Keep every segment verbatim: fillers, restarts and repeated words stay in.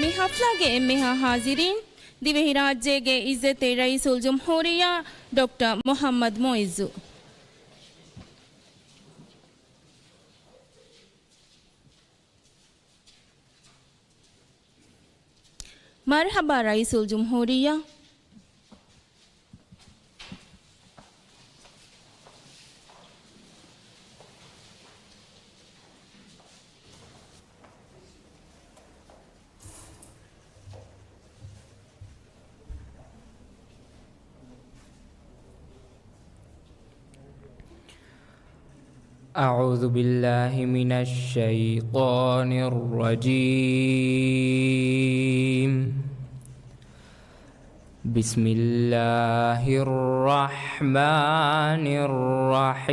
މި ޙަފްލާގެ އެންމެހާ ޙާޟިރީން، ދިވެހިރާއްޖޭގެ އިއްޒަތްތެރި ރައީސުލްޖުމްހޫރިއްޔާ ޑޮކްޓަރ މުޙައްމަދު މުޢިއްޒު. މަރުޙަބާ ރައީސުލްޖުމްހޫރިއްޔާ. أعوذ بالله من الشيطان الرجيم. بسم الله الرحمن الرحيم.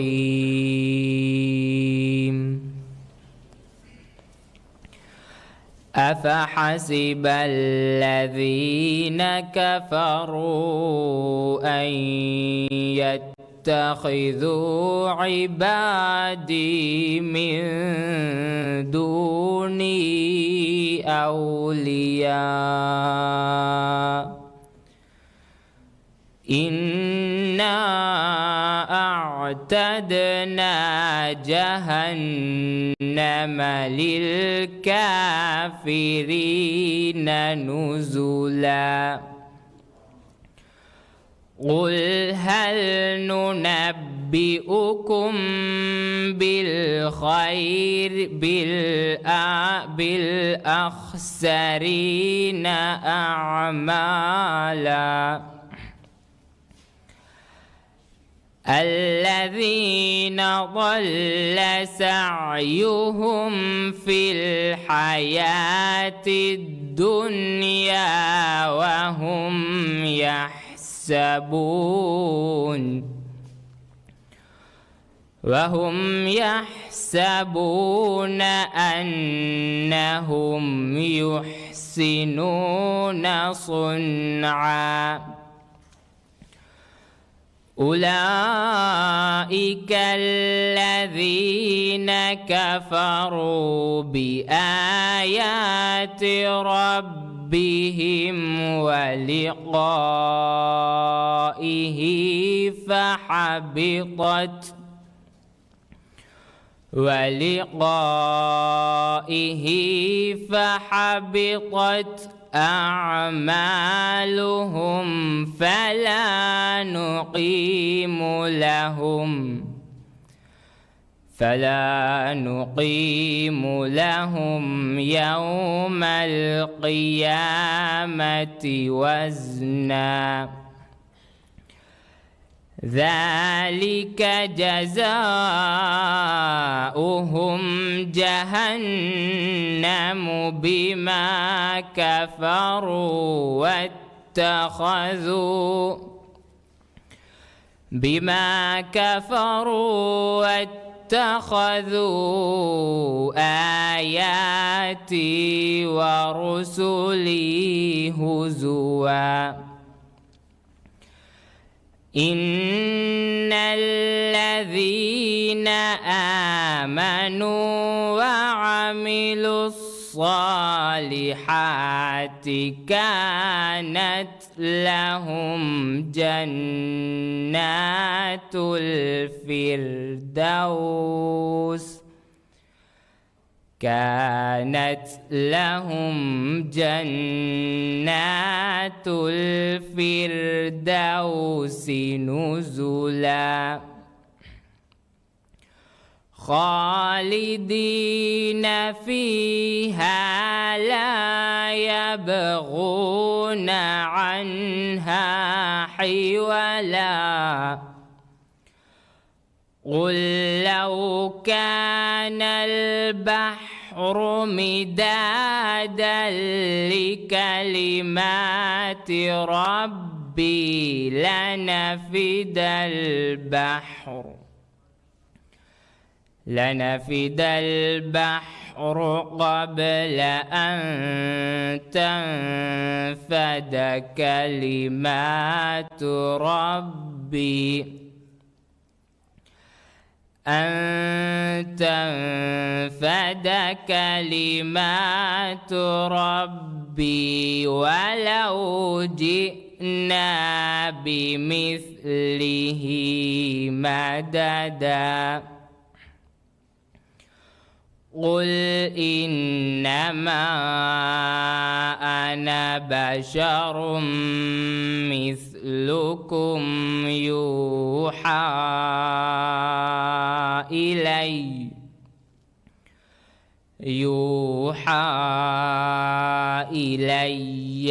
أفحسب الذين كفروا أن يتخذوا عبادي من دوني أولياء إنا أعتدنا جهنم للكافرين نزلا. قل هل ننبئكم بالخير بالأ- بالأخسرين أعمالا الذين ضل سعيهم في الحياة الدنيا وهم يحسبون وهم يحسبون أنهم يحسنون صنعا. أولئك الذين كفروا بآيات ربهم ولقائه فحبطت ولقائه فحبطت أعمالهم فلا نقيم لهم فلا نقيم لهم يوم القيامة وزنا. ذلك جزاؤهم جهنم بما كفروا واتخذوا بما كفروا واتخذوا آياتي ورسلي هزوا. إن الذين آمنوا وعملوا الصالحات كانت لهم جنات الفردوس كانت لهم جنات الفردوس نزلا. خالدين فيها لا يبغون عنها حولا. قل لو كان البحر مدادا لكلمات ربي لنفد البحر لنفد البحر قبل أن تنفد كلمات ربي أن تنفد كلمات ربي رَبِّي وَلَوْ جِئْنَا بِمِثْلِهِ مَدَدًا. قُلْ إِنَّمَا أَنَا بَشَرٌ مِثْلُكُمْ يُوحَىٰ إِلَيَّ يُوحَىٰ إِلَيَّ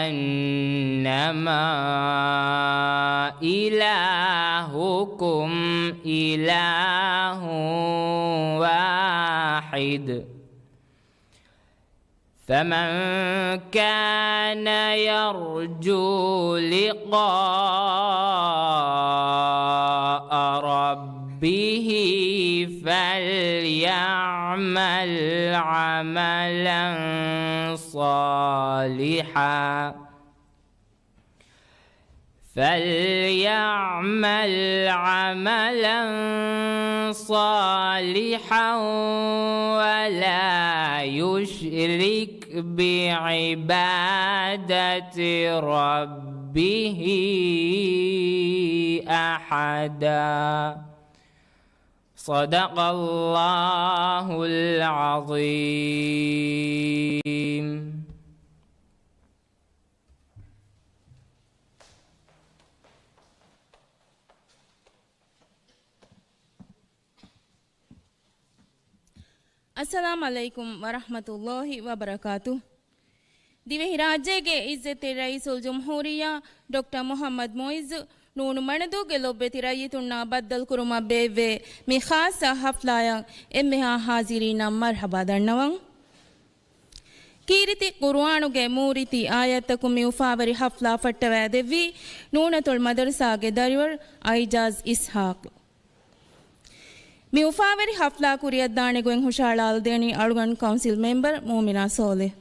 أَنَّمَا إِلَٰهُكُمْ إِلَٰهٌ وَاحِدٌ. فَمَن كَانَ يَرْجُو لِقَاءَ رَبِّهِ فَلْيَعْمَلْ عَمَلًا صَالِحًا، فَلْيَعْمَلْ عَمَلًا صَالِحًا وَلَا يُشْرِكْ بِعِبَادَةِ رَبِّهِ أَحَدًا. صَدَقَ اللَّهُ الْعَظِيمُ. އައްސަލާމު ޢަލައިކުމް ވަރަޙްމަތުﷲި ވަބަރަކާތުހު. ދިވެހިރާއްޖޭގެ ޢިއްޒަތްތެރި ރައީސުލްޖުމްހޫރިއްޔާ ޑޮކްޓަރ މުޙައްމަދު މުޢިއްޒު ނޫނު މަނަދޫގެ ލޮބުވެތި ރައްޔިތުންނާ ބައްދަލުކުރުމަށް ބޭއްވޭ މި ޚާއްޞަ ޙަފްލާއަށް އެންމެހާ ޙާޟިރީންނަށް މަރްޙަބާ ދަންނަވަން. ކީރިތި ޤުރުއާނުގެ މޫރިތި އާޔަތްތަކުން މި އުފާވެރި ޙަފްލާ ފައްޓަވައިދެއްވީ ނޫނަތޮޅު މަދަރުސާގެ ދަރިވަރު އައިޖާޒް އިސްޙާޤު. މި އުފާވެރި ޙަފްލާ ކުރިއަށްދާނެ ގޮތް ހުށަހަޅާލަދޭނީ އަޅުގަނޑު ކައުންސިލް މެމްބަރު މޫމިނާ ޞޯލިޙް.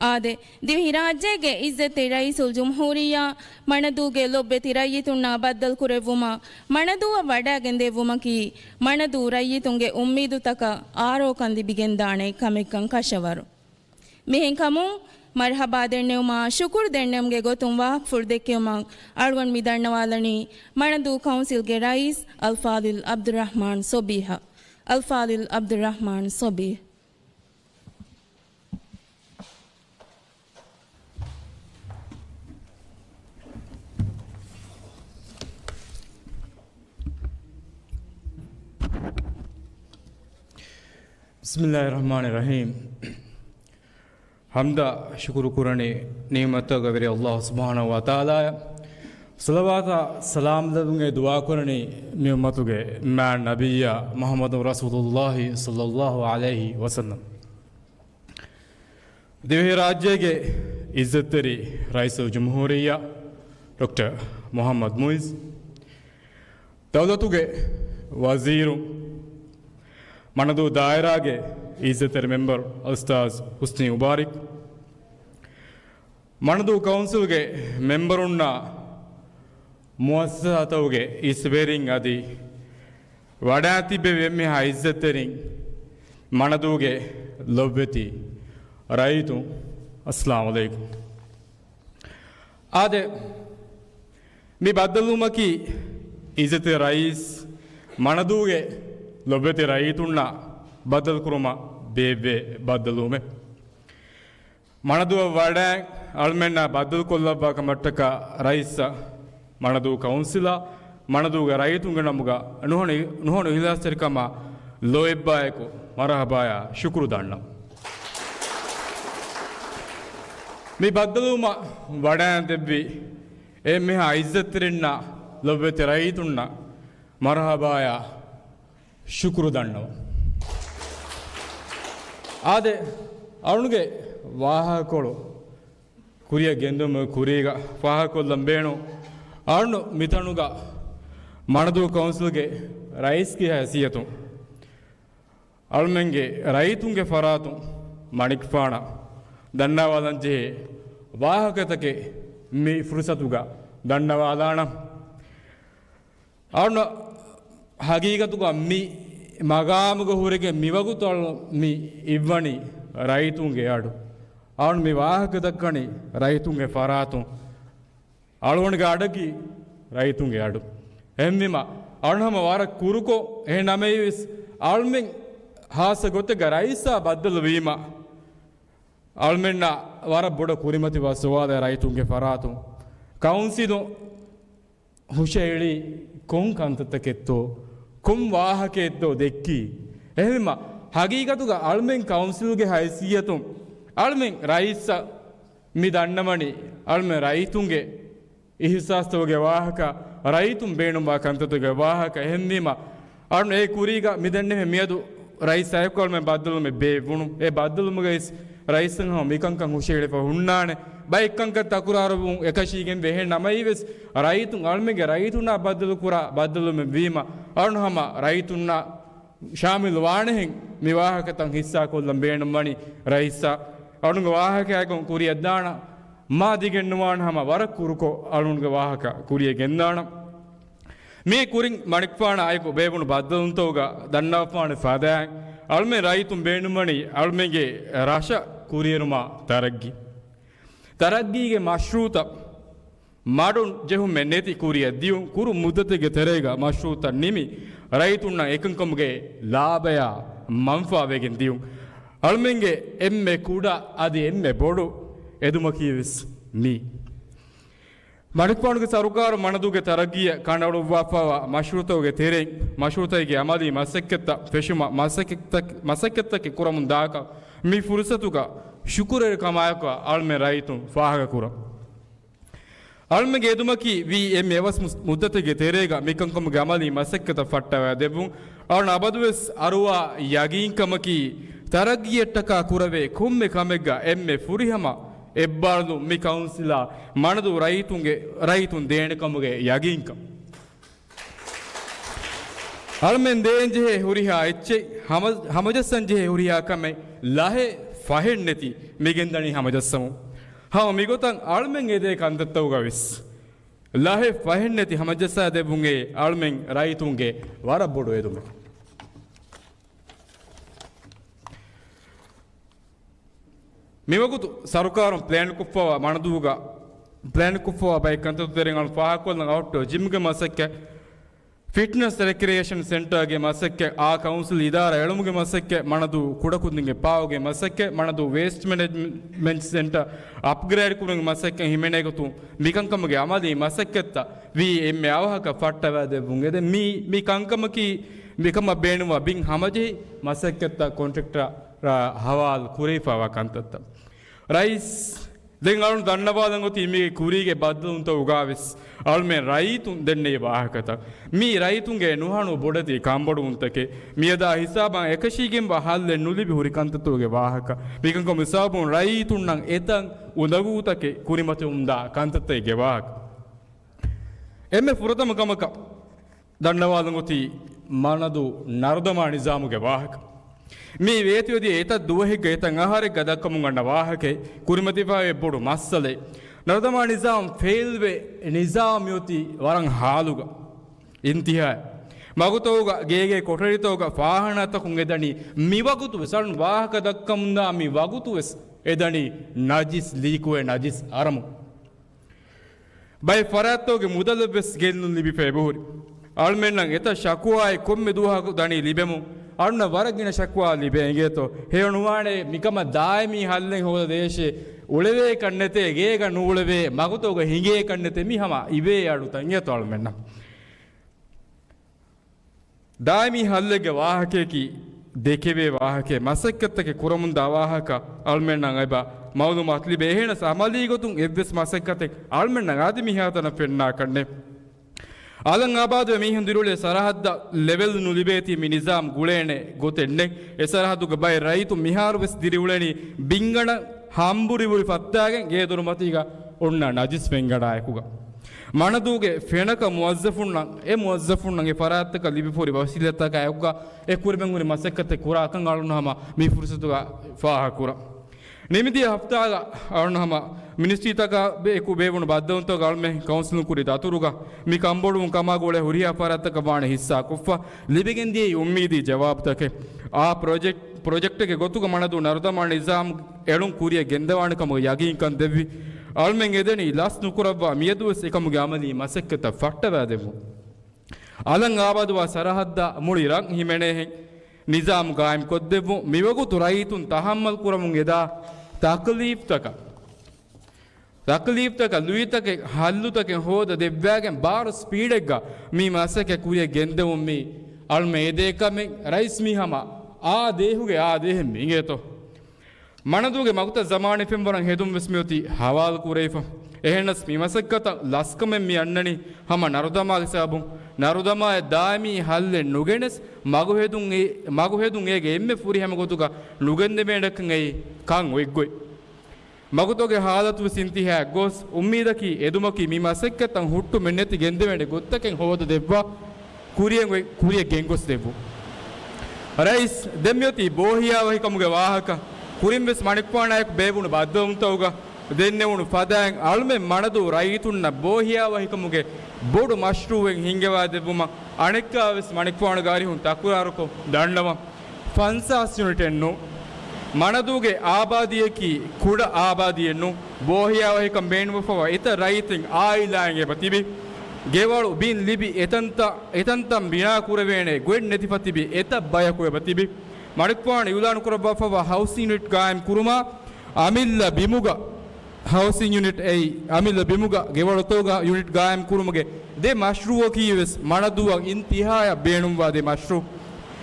އާދެ، ދިވެހިރާއްޖޭގެ ޢިއްޒަތްތެރި ރައީސުލްޖުމްހޫރިއްޔާ މަނަދޫގެ ލޮބުވެތި ރައްޔިތުންނާ ބައްދަލުކުރެއްވުމަށް މަނަދޫއަށް ވަޑައިގެންދެއްވުމަކީ، މަނަދޫ ރައްޔިތުންގެ އުއްމީދުތަކަށް އާރޯކަން ލިބިގެންދާނެ ކަމެއްކަން ކަށަވަރު. މިހެންކަމުން، މަރްޙަބާ ދެންނެވުމާ ޝުކުރު ދެންނެވުމުގެ ގޮތުން ވާހަކަފުޅު ދެއްކެވުމަށް އަޅުގަނޑު މި ދަންނަވާލަނީ މަނަދޫ ކައުންސިލްގެ ރައީސް އަލްފާޟިލް ޢަބްދުއްރަޙްމާން ޞޮބީޙަށް. އަލްފާޟިލް ޢަބްދުއްރަޙްމާން ޞޮބީޙް. بسم الله الرحمن الرحيم. ޙަމްދާ ޝުކުރު ކުރަނީ ނިޢުމަތްތަކުގެ ވެރި ﷲ ސުބްޙާނަހޫ ވަތަޢާލާއަށް. ޞަލަވާތާ ސަލާމް ލެއްވުމުގެ ދުޢާ ކުރަނީ މި އުއްމަތުގެ މާތް ނަބިއްޔާ މުޙައްމަދު ރަސޫލުﷲ ޞައްލަﷲު ޢަލައިހި ވަސައްލަމް. ދިވެހިރާއްޖޭގެ ޢިއްޒަތްތެރި ރައީސުލްޖުމްހޫރިއްޔާ ޑޮކްޓަރ މުޙައްމަދު މުޢިއްޒު، ދައުލަތުގެ ވަޒީރު، މަނަދޫ ދާއިރާގެ ޢިއްޒަތްތެރި މެމްބަރު އަލްއުސްތާޛު ޙުސްނީ މުބާރިކް، މަނަދޫ ކައުންސިލްގެ މެމްބަރުންނާ މުއައްސަސާތަކުގެ އިސްވެރިން އަދި ވަޑައި ތިއްބެވި އެންމެހާ ޢިއްޒަތްތެރިން، މަނަދޫގެ ލޮބުވެތި ރައްޔިތުން، އައްސަލާމު ޢަލައިކުމް. އާދެ، މި ބައްދަލުވުމަކީ ޢިއްޒަތްތެރި ރައީސް މަނަދޫގެ ލޮބުވެތި ރައްޔިތުންނާ ބައްދަލުކުރުމަށް ބޭއްވޭ ބައްދަލުވުމެއް. މަނަދޫއަށް ވަޑައި އަޅުމެންނާ ބައްދަލުކޮށްލައްވާ ކަމަށްޓަކާ ރައީސަށް، މަނަދޫ ކައުންސިލަށް، މަނަދޫގެ ރައްޔިތުންގެ ނަމުގަ ނުހަނު، ނުހަނު އިޚްލާޞްތެރިކަމާ ލޯތްބާއެކު މަރުޙަބާޔާ ޝުކުރު ދަންނަވަން. މި ބައްދަލުވުމަށް ވަޑައިގެންދެއްވި އެންމެހާ ޢިއްޒަތްތެރިންނާ ލޮބުވެތި ރައްޔިތުންނަށް މަރުޙަބާޔާ ޝުކުރު ދަންނަވަން. އާދެ، އަޅުގަނޑުގެ ވާހަކަކޮޅު ކުރިއަށް ގެންދިއުމުގެ ކުރީގަ ފާހަގަކޮށްލަން ބޭނުން، އަޅުގަނޑު މިތަނުގަ މަނަދޫ ކައުންސިލްގެ ރައީސްގެ ހައިސިއްޔަތުން އަޅުމެންގެ ރައްޔިތުންގެ ފަރާތުން މަނިކުފާނަށް ދަންނަވާލަންޖެހޭ ވާހަކަތަކެއް މި ފުރުޞަތުގަ ދަންނަވާލާނަން. އަޅުގަނޑު ހަގީގަތުގަ މި މަގާމުގަ ހުރެގެން މިވަގުތު އަޅު މި އިއްވަނީ ރައްޔިތުންގެ އަޑު. އަޅުން މި ވާހަކަ ދައްކަނީ ރައްޔިތުންގެ ފަރާތުން. އަޅުގަނޑުގެ އަޑަކީ ރައްޔިތުންގެ އަޑު. އެހެންވީމަ، އަޅުން ހަމަ ވަރަށް ކުރުކޮށް، އެހެން ނަމަވެސް އަޅުމެން ހާއްސަ ގޮތެއްގަ ރައީސާ ބައްދަލުވީމަ، އަޅުމެންނަށް ވަރަށް ބޮޑަށް ކުރިމަތިވާ ސުވާލެއް ރައްޔިތުންގެ ފަރާތުން. ކައުންސިލުން ހުށައެޅީ ކޮން ކަންތައްތަކެއްތޯ، ކޮން ވާހަކައެއްތޯ ދެއްކީ. އެހެންވީމަ، ހަގީގަތުގަ އަޅުމެން ކައުންސިލްގެ ހައިސިއްޔަތުން އަޅުމެން ރައީސަށް މި ދަންނަވަނީ އަޅުމެން ރައްޔިތުންގެ އިހުސާސްތަކުގެ ވާހަކަ، ރައްޔިތުން ބޭނުންވާ ކަންތައްތަކުގެ ވާހަކަ. އެހެންވީމަ، އަޅުން އެ ކުރީގަ މިދެންނެވި މިއަދު ރައީސާއެކު އަޅުމެން ބައްދަލުވުމެއް ބޭއްވުނު. އެ ބައްދަލުވުމުގައި ރައީސަށް ހަމަ މިކަންކަން ހުށައެޅިފަ ހުންނާނެ. ބައެއް ކަންކަން ތަކުރާރުވުން އެކަށީގެންވޭ. އެހެން ނަމަވެސް ރައްޔިތުން އަޅުމެންގެ ރައްޔިތުންނާ ބައްދަލުކުރާ ބައްދަލުވުމެއް ވީމަ، އަޅުން ހަމަ ރައްޔިތުންނާ ޝާމިލު ވާނެހެން މި ވާހަކަތައް ހިއްސާކޮށްލަން ބޭނުންވަނީ ރައީސާ. އަޅުންގެ ވާހަކައިގޮން ކުރިއަށްދާނަ މާ ދިގެއްނުވާނެ ހަމަ ވަރަށް ކުރުކޮށް އަޅުންގެ ވާހަކަ ކުރިއަށް ގެންދާނަ. މީ ކުރިން މަނިކުފާނާ އެކު ބޭއްވުނު ބައްދަލުވުންތަކުގަ ދަންނަވާފާނެ ފަދައިން، އަޅުމެން ރައްޔިތުން ބޭނުންވަނީ އަޅުމެންގެ ރަށަށް ކުރިއެރުމާ ތަރައްގީ. ތަރައްގީގެ މަޝްރޫއުތައް މަޑުން ޖެހުމެއް ނެތި ކުރިއަށް ދިޔުން، ކުރު މުއްދަތެއްގެ ތެރޭގަ މަޝްރޫއުތައް ނިމި، ރައްޔިތުންނަށް އެކަންކަމުގެ ލާބަޔާ މަންފާވެގެން ދިޔުން. އަޅުމެންގެ އެންމެ ކުޑަ އަދި އެންމެ ބޮޑު އެދުމަކީވެސް މީ. މަނިކުފާނުގެ ސަރުކާރު މަނަދޫގެ ތަރައްގީއަށް ކަނޑައަޅުއްވާފައިވާ މަޝްރޫއުތަކުގެ ތެރެއިން، މަޝްރޫއުތަކުގެ އަމަލީ މަސައްކަތްތައް ފެށުމަށް މަސައްކަތްތައް، މަސައްކަތްތަކެއް ކުރަމުން ދާކަށް މި ފުރުސަތުގަ ޝުކުރެރިކަމާއެކު އަޅުމެން ރައްޔިތުން ފާހަގަކުރަން. އަޅުމެންގެ އެދުމަކީ ވީ އެންމެ އެއްވަސް މު-، މުއްދަތެއްގެ ތެރޭގަ މިކަންކަމުގެ އަމަލީ މަސައްކަތަށް ފައްޓަވައިދެއްވުން. އަޅުން އަބަދުވެސް އަރުވާ ޔަގީންކަމަކީ، ތަރައްގީއަށްޓަކާ ކުރެވޭ ކޮންމެ ކަމެއްގަ އެންމެ ފުރިހަމަ އެއްބާރުލުން މި ކައުންސިލާ މަނަދޫ ރައްޔިތުންގެ، ރައްޔިތުން ދޭނެކަމުގެ ޔަގީންކަން. އަޅުމެން ދޭންޖެހޭ ހުރިހާ އެއްޗެއް، ހަމަ-، ހަމަޖައްސަންޖެހޭ ހުރިހާ ކަމެއް ލަހެއް ފަހެއްނެތި މިގެންދަނީ ހަމަޖައްސަމުން. ހަމަ މިގޮތަށް އަޅުމެން އެދޭ ކަންތައްތަކުގަވެސް ލަހެއް ފަހެއްނެތި ހަމަޖައްސާދެއްވުން އެ އަޅުމެން ރައްޔިތުންގެ ވަރަށް ބޮޑު އެދުމެއް. މިވަގުތު ސަރުކާރުން ޕްލޭންކޮށްފައިވާ މަނަދޫގަ ޕްލޭންކޮށްފައިވާ ބައެއް ކަންތައްތައް ތެރެއިން އަޅުން ފާހަގަކޮށްލަން އައުޓްޑޯ ޖިމްގެ މަސައްކަތް، ފިޓްނަސް ރެކްރިއޭޝަން ސެންޓާގެ މަސައްކަތް، އާ ކައުންސިލް އިދާރާ އެޅުމުގެ މަސައްކަތް، މަނަދޫ ކުޑަކުދިންގެ ޕާވުގެ މަސައްކަތް، މަނަދޫ ވޭސްޓް މެނޭޖްމަންޓް ސެންޓާ އަޕްގްރޭޑް ކުރުމުގެ މަސައްކަތް ހިމެނޭގޮތުން މިކަންކަމުގެ އަމަލީ މަސައްކަތްތައް ވީ އެންމެ އަވަހަކަށް ފައްޓަވައިދެއްވުން އެދެން. މީ، މި ކަންކަމަކީ މިކަމަށް ބޭނުންވާ ބިން ހަމަޖެހި މަސައްކަތްތައް ކޮންޓްރެކްޓަރަށް ހަވާލު ކުރެވިފައިވާ ކަންތައްތައް. ރައީސް، ދެން އަޅުން ދަންނަވާލަން އޮތީ މީގެ ކުރީގެ ބައްދަލުވުންތައް އުގާވެސް އަޅުމެން ރައްޔިތުން ދެންނެވި ވާހަކަތައް. މީ ރައްޔިތުންގެ ނުހަނު ބޮޑެތި ކަންބޮޑުވުންތަކެއް. މިއަދާ ހިސާބަށް އެކަށީގެންވާ ހައްލެއް ނުލިބި ހުރި ކަންތައްތަކުގެ ވާހަކަ. މިކަންކަމުގެ ސަބަބުން ރައްޔިތުންނަށް އެތައް އުނދަގޫތަކެއް ކުރިމަތިވަމުންދާ ކަންތައްތަކެއްގެ ވާހަކަ. އެންމެ ފުރަތަމަ ކަމަކަށް ދަންނަވާލަން އޮތީ މަނަދޫ ނަރުދަމާ ނިޒާމުގެ ވާހަކަ. މީ ވޭތުވެދިޔަ އެތައް ދުވަހެއްގަ އެތައް އަހަރެއްގަ ދައްކަމުން އަންނަ ވާހަކައެއް. ކުރިމަތިވެފައިވާ އެއް ބޮޑު މައްސަލައެއް. ނަރުދަމާ ނިޒާމް ފެއިލްވެ، ނިޒާމް މިއޮތީ ވަރަށް ހާލުގަ. އިންތިހާއަށް. މަގުތަކުގަ ގޭގޭ ކޮޓަރިތަކުގަ ފާހާނާތަކުން އެދަނީ މިވަގުތުވެސް އަޅުން ވާހަކަ ދައްކަމުންދާ މި ވަގުތުވެސް އެދަނީ ނަޖިސް ލީކުވެ ނަޖިސް އަރަމުން. ބައެއް ފަރާތްތަކުގެ މުދަލެއްވެސް ގެއްލުން ލިބިފަ އެބަހުރި. އަޅުމެންނަށް އެތައް ޝަކުވާއެއް ކޮންމެ ދުވަހަކު ދަނީ ލިބެމުން. އަޅުންނަށް ވަރަށް ގިނަ ޝަކުވާ ލިބޭ އިނގޭތޯ. ހެޔޮނުވާނެ މިކަމަށް ދާއިމީ ހައްލެއް ހޯދަ ދޭށޭ. އުޅެވޭ ކަންނެތޭ، ގޭގަ ނޫޅެވޭ، މަގުތަކުގަ ހިނގޭ ކަންނެތޭ، މި ހަމަ އިވޭ އަޑުތައް އިނގޭތޯ އަޅުމެންނަށް. ދާއިމީ ހައްލެއްގެ ވާހަކަޔަކީ ދެކެވޭ ވާހަކައެއް، މަސައްކަތްތަކެއް ކުރަމުންދާ ވާހަކަ އަޅުމެންނަށް އެބަ މައުލޫމާތު ލިބޭ. އެހެނަސް އަމަލީ ގޮތުން އެއްވެސް މަސައްކަތެއް އަޅުމެންނަށް އަދި މިހާތަނަށް ފެންނާކަށް ނެތް. އަލަށް އާބާދުވެ މީހުން ދިރިއުޅޭ ސަރަހައްދަށް ލެވެލް ނުލިބޭތީ މި ނިޒާމް ގުޅޭނެ ގޮތެއް ނެތް. އެ ސަރަހައްދުގެ ބައެއް ރައްޔިތުން މިހާރުވެސް ދިރިއުޅެނީ ބިންގަނޑަށް ހަނބުރިވުރި ފައްތާގެން ގޭދޮރުމަތީގަ އޮންނަ ނަޖިސް ފެންގަނޑާއެކުގަ. މަނަދޫގެ ފެނަކަ މުވައްޒަފުންނަށް، އެ މުވައްޒަފުންނަށް އެ ފަރާތްތަކަށް ލިބިފަހުރި ވަސީލަތްތަކާ އެކުގަ އެ ކުރިމަން ހުރި މަސައްކަތެއް ކުރާކަން އަޅުން ހަމަ މި ފުރުސަތުގަ ފާހަގަކުރަން. ނިމިދިޔަ ހަފްތާގަ އަޅުން ހަމަ މިނިސްޓްރީތަކާ އެކު ބޭއްވުނު ބައްދަލުވުންތަކުގަ އަޅުމެން ކައުންސިލުން ކުރި ދަތުރުގަ މި ކަންބޮޑުވުން ކަމާ ގުޅޭ ހުރިހާ ފަރާތްތަކަށް ވާނެ ހިއްސާ ކޮށްފަ ލިބިގެންދިޔައީ އުއްމީދީ ޖަވާބުތަކެއް. އާ ޕްރޮޖެކްޓް ޕްރޮޖެކްޓެއްގެ ގޮތުގަ މަނަދޫ ނަރުދަމާ ނިޒާމް އެޅުން ކުރިއަށް ގެންދަވާނެ ކަމުގެ ޔަގީންކަން ދެއްވި. އަޅުމެން އެދެނީ ލަސް ނުކުރައްވާ މިއަދުވެސް އެކަމުގެ އަމަލީ މަސައްކަތަށް ފައްޓަވާދެއްވުން. އަލަށް އާބާދުވާ ސަރަހައްދަށް މުޅި ރަށް ހިމެނޭހެން ނިޒާމް ގާއިމް ކޮށްދެއްވުން. މިވަގުތު ރައްޔިތުން ތަހައްމަލް ކުރަމުން އެދާ ތަކުލީފްތަކަށް، ތަކުލީފްތަކަށް ލުއިތަކެއް، ހައްލުތަކެއް ހޯދަ ދެއްވާގެން ބާރު ސްޕީޑެއްގަ މި މަސައްކަތް ކުރިއަށް ގެންދެވުން މީ އަޅުމެން އެދޭ ކަމެއް. ރައީސް މީ ހަމަ އާ ދޭހުގެ އާ ދޭހެއް މި އިނގޭތޯ. މަނަދޫގެ މަގުތައް ޒަމާނީ ފެންވަރަށް ހެދުން ވެސް މިއޮތީ ހަވާލު ކުރެވިފަ. އެހެނަސް މި މަސައްކަތަށް ލަސްކަމެއް މި އަންނަނީ ހަމަ ނަރުދަމާގެ ސަބަބުން. ނަރުދަމާއަށް ދާއިމީ ހައްލެއް ނުގެނެސް މަގުހެދުން އެ، މަގުހެދުން އޭގެ އެންމެ ފުރިހަމަ ގޮތުގަ ނުގެންދެވޭނެކަން އެއީ ކަން އޮތްގޮތް. މަގުތަކުގެ ހާލަތުވެސް އިންތިހާއަށް ގޮސް، އުއްމީދަކީ އެދުމަކީ މި މަސައްކަތަށް ހުއްޓުމެއް ނެތި ގެންދެވޭނެ ގޮތްތަކެއް ހޯދަ ދެއްވާ ކުރިއަށް އޮތް، ކުރިއަށް ގެންގޮސް ދެއްވުން. ރައީސް، ދެން މިއޮތީ ބޯހިޔާވަހިކަމުގެ ވާހަކަ. ކުރިންވެސް މަނިކުފާނާއެކު ބޭއްވުނު ބައްދަލުވުންތަކުގަ ދެންނެވުނު ފަދައިން އަޅުމެން މަނަދޫ ރައްޔިތުންނަށް ބޯހިޔާވަހިކަމުގެ ބޮޑު މަޝްރޫއެއް ހިންގަވާ ދެއްވުމަށް އަނެއްކާވެސް މަނިކުފާނުގެ އަރިހުން ތަކުރާރުކޮށް ދަންނަވަން. ފަންސާސް ޔުނިޓެއް ނޫން. މަނަދޫގެ އާބާދީއަކީ ކުޑަ އާބާދީއެއް ނޫން. ބޯހިޔާވަހިކަން ބޭނުންވެފަވާ އެތައް ރައްޔިތުން އާއިލާއިން އެބަ ތިބި. ގެވަޅު ބިން ލިބި އެތަންތަ، އެތަންތަން ބިނާ ކުރެވޭނެ ގޮތް ނެތިފަ ތިބި އެތައް ބަޔަކު އެބަ ތިބި. މަނިކުފާނު އިއުލާނު ކުރައްވާފަވާ ހައުސިން ޔުނިޓް ގާއިމް ކުރުމާ، އަމިއްލަ ބިމުގަ ހައުސިން ޔުނިޓް އެއީ، އަމިއްލަ ބިމުގަ ގެވަޅުތަކުގަ ޔުނިޓް ގާއިމް ކުރުމުގެ ދެ މަޝްރޫއަކީ ވެސް މަނަދޫއަށް އިންތިހާޔަށް ބޭނުންވާ ދެ މަޝްރޫ.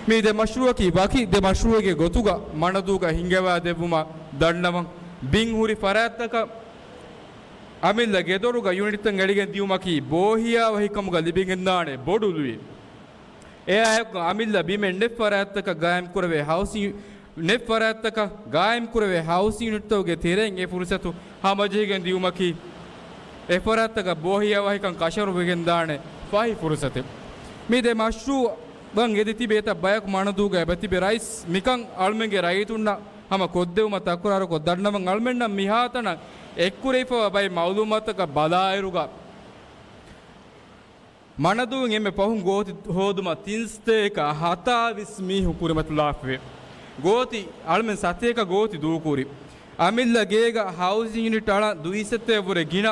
މި ދެ މަޝްރޫއަކީ ވަކި ދެ މަޝްރޫއެއްގެ ގޮތުގަ މަނަދޫގަ ހިންގަވާ ދެއްވުމަށް ދަންނަވަން. ބިން ހުރި ފަރާތްތަކަށް އަމިއްލަ ގެދޮރުގަ ޔުނިޓްތައް އެޅިގެން ދިޔުމަކީ ބޯހިޔާވަހިކަމުގަ ލިބިގެންދާނެ ބޮޑު ލުއި. އެއާއެކު އަމިއްލަ ބިމެއް ނެތް ފަރާތްތަކަށް ގާއިމް ކުރެވޭ ހައުސިން، ނެތް ފަރާތްތަކަށް ގާއިމް ކުރެވޭ ހައުސިން ޔުނިޓްތަކުގެ ތެރެއިން އެ ފުރުސަތު ހަމަޖެހިގެން ދިޔުމަކީ، އެ ފަރާތްތަކަށް ބޯހިޔާވަހިކަން ކަށަވަރުވެގެންދާނެ ފަހި ފުރުސަތެއް. މި ދެ މަޝްރޫއަށް އެދި ތިބި އެތައް ބަޔަކު މަނަދޫގަ އެބަތިބި. ރައީސް މިކަން އަޅުމެންގެ ރައްޔިތުންނަށް ހަމަ ކޮށްދެވުމަށް ތަކުރާރުކޮށް ދަންނަވަން. އަޅުމެންނަށް މިހާތަނަށް އެއްކުރެވިފަވާ ބައެއް މައުލޫމާތަކަށް ބަލާއިރުގަ، މަނަދޫއިން އެންމެ ފަހުން ގޯތި ހޯދުމަށް ތިން ސަތޭކަ ހަތާވީސް މީހުން ކުރިމަތިލާފަވޭ. ގޯތި، އަޅުމެން ސަތޭކަ ގޯތި ދޫކުރި. އަމިއްލަ ގޭގަ ހައުސިން ޔުނިޓް އަޅަން ދުއިސައްތައެއް ވުރެ ގިނަ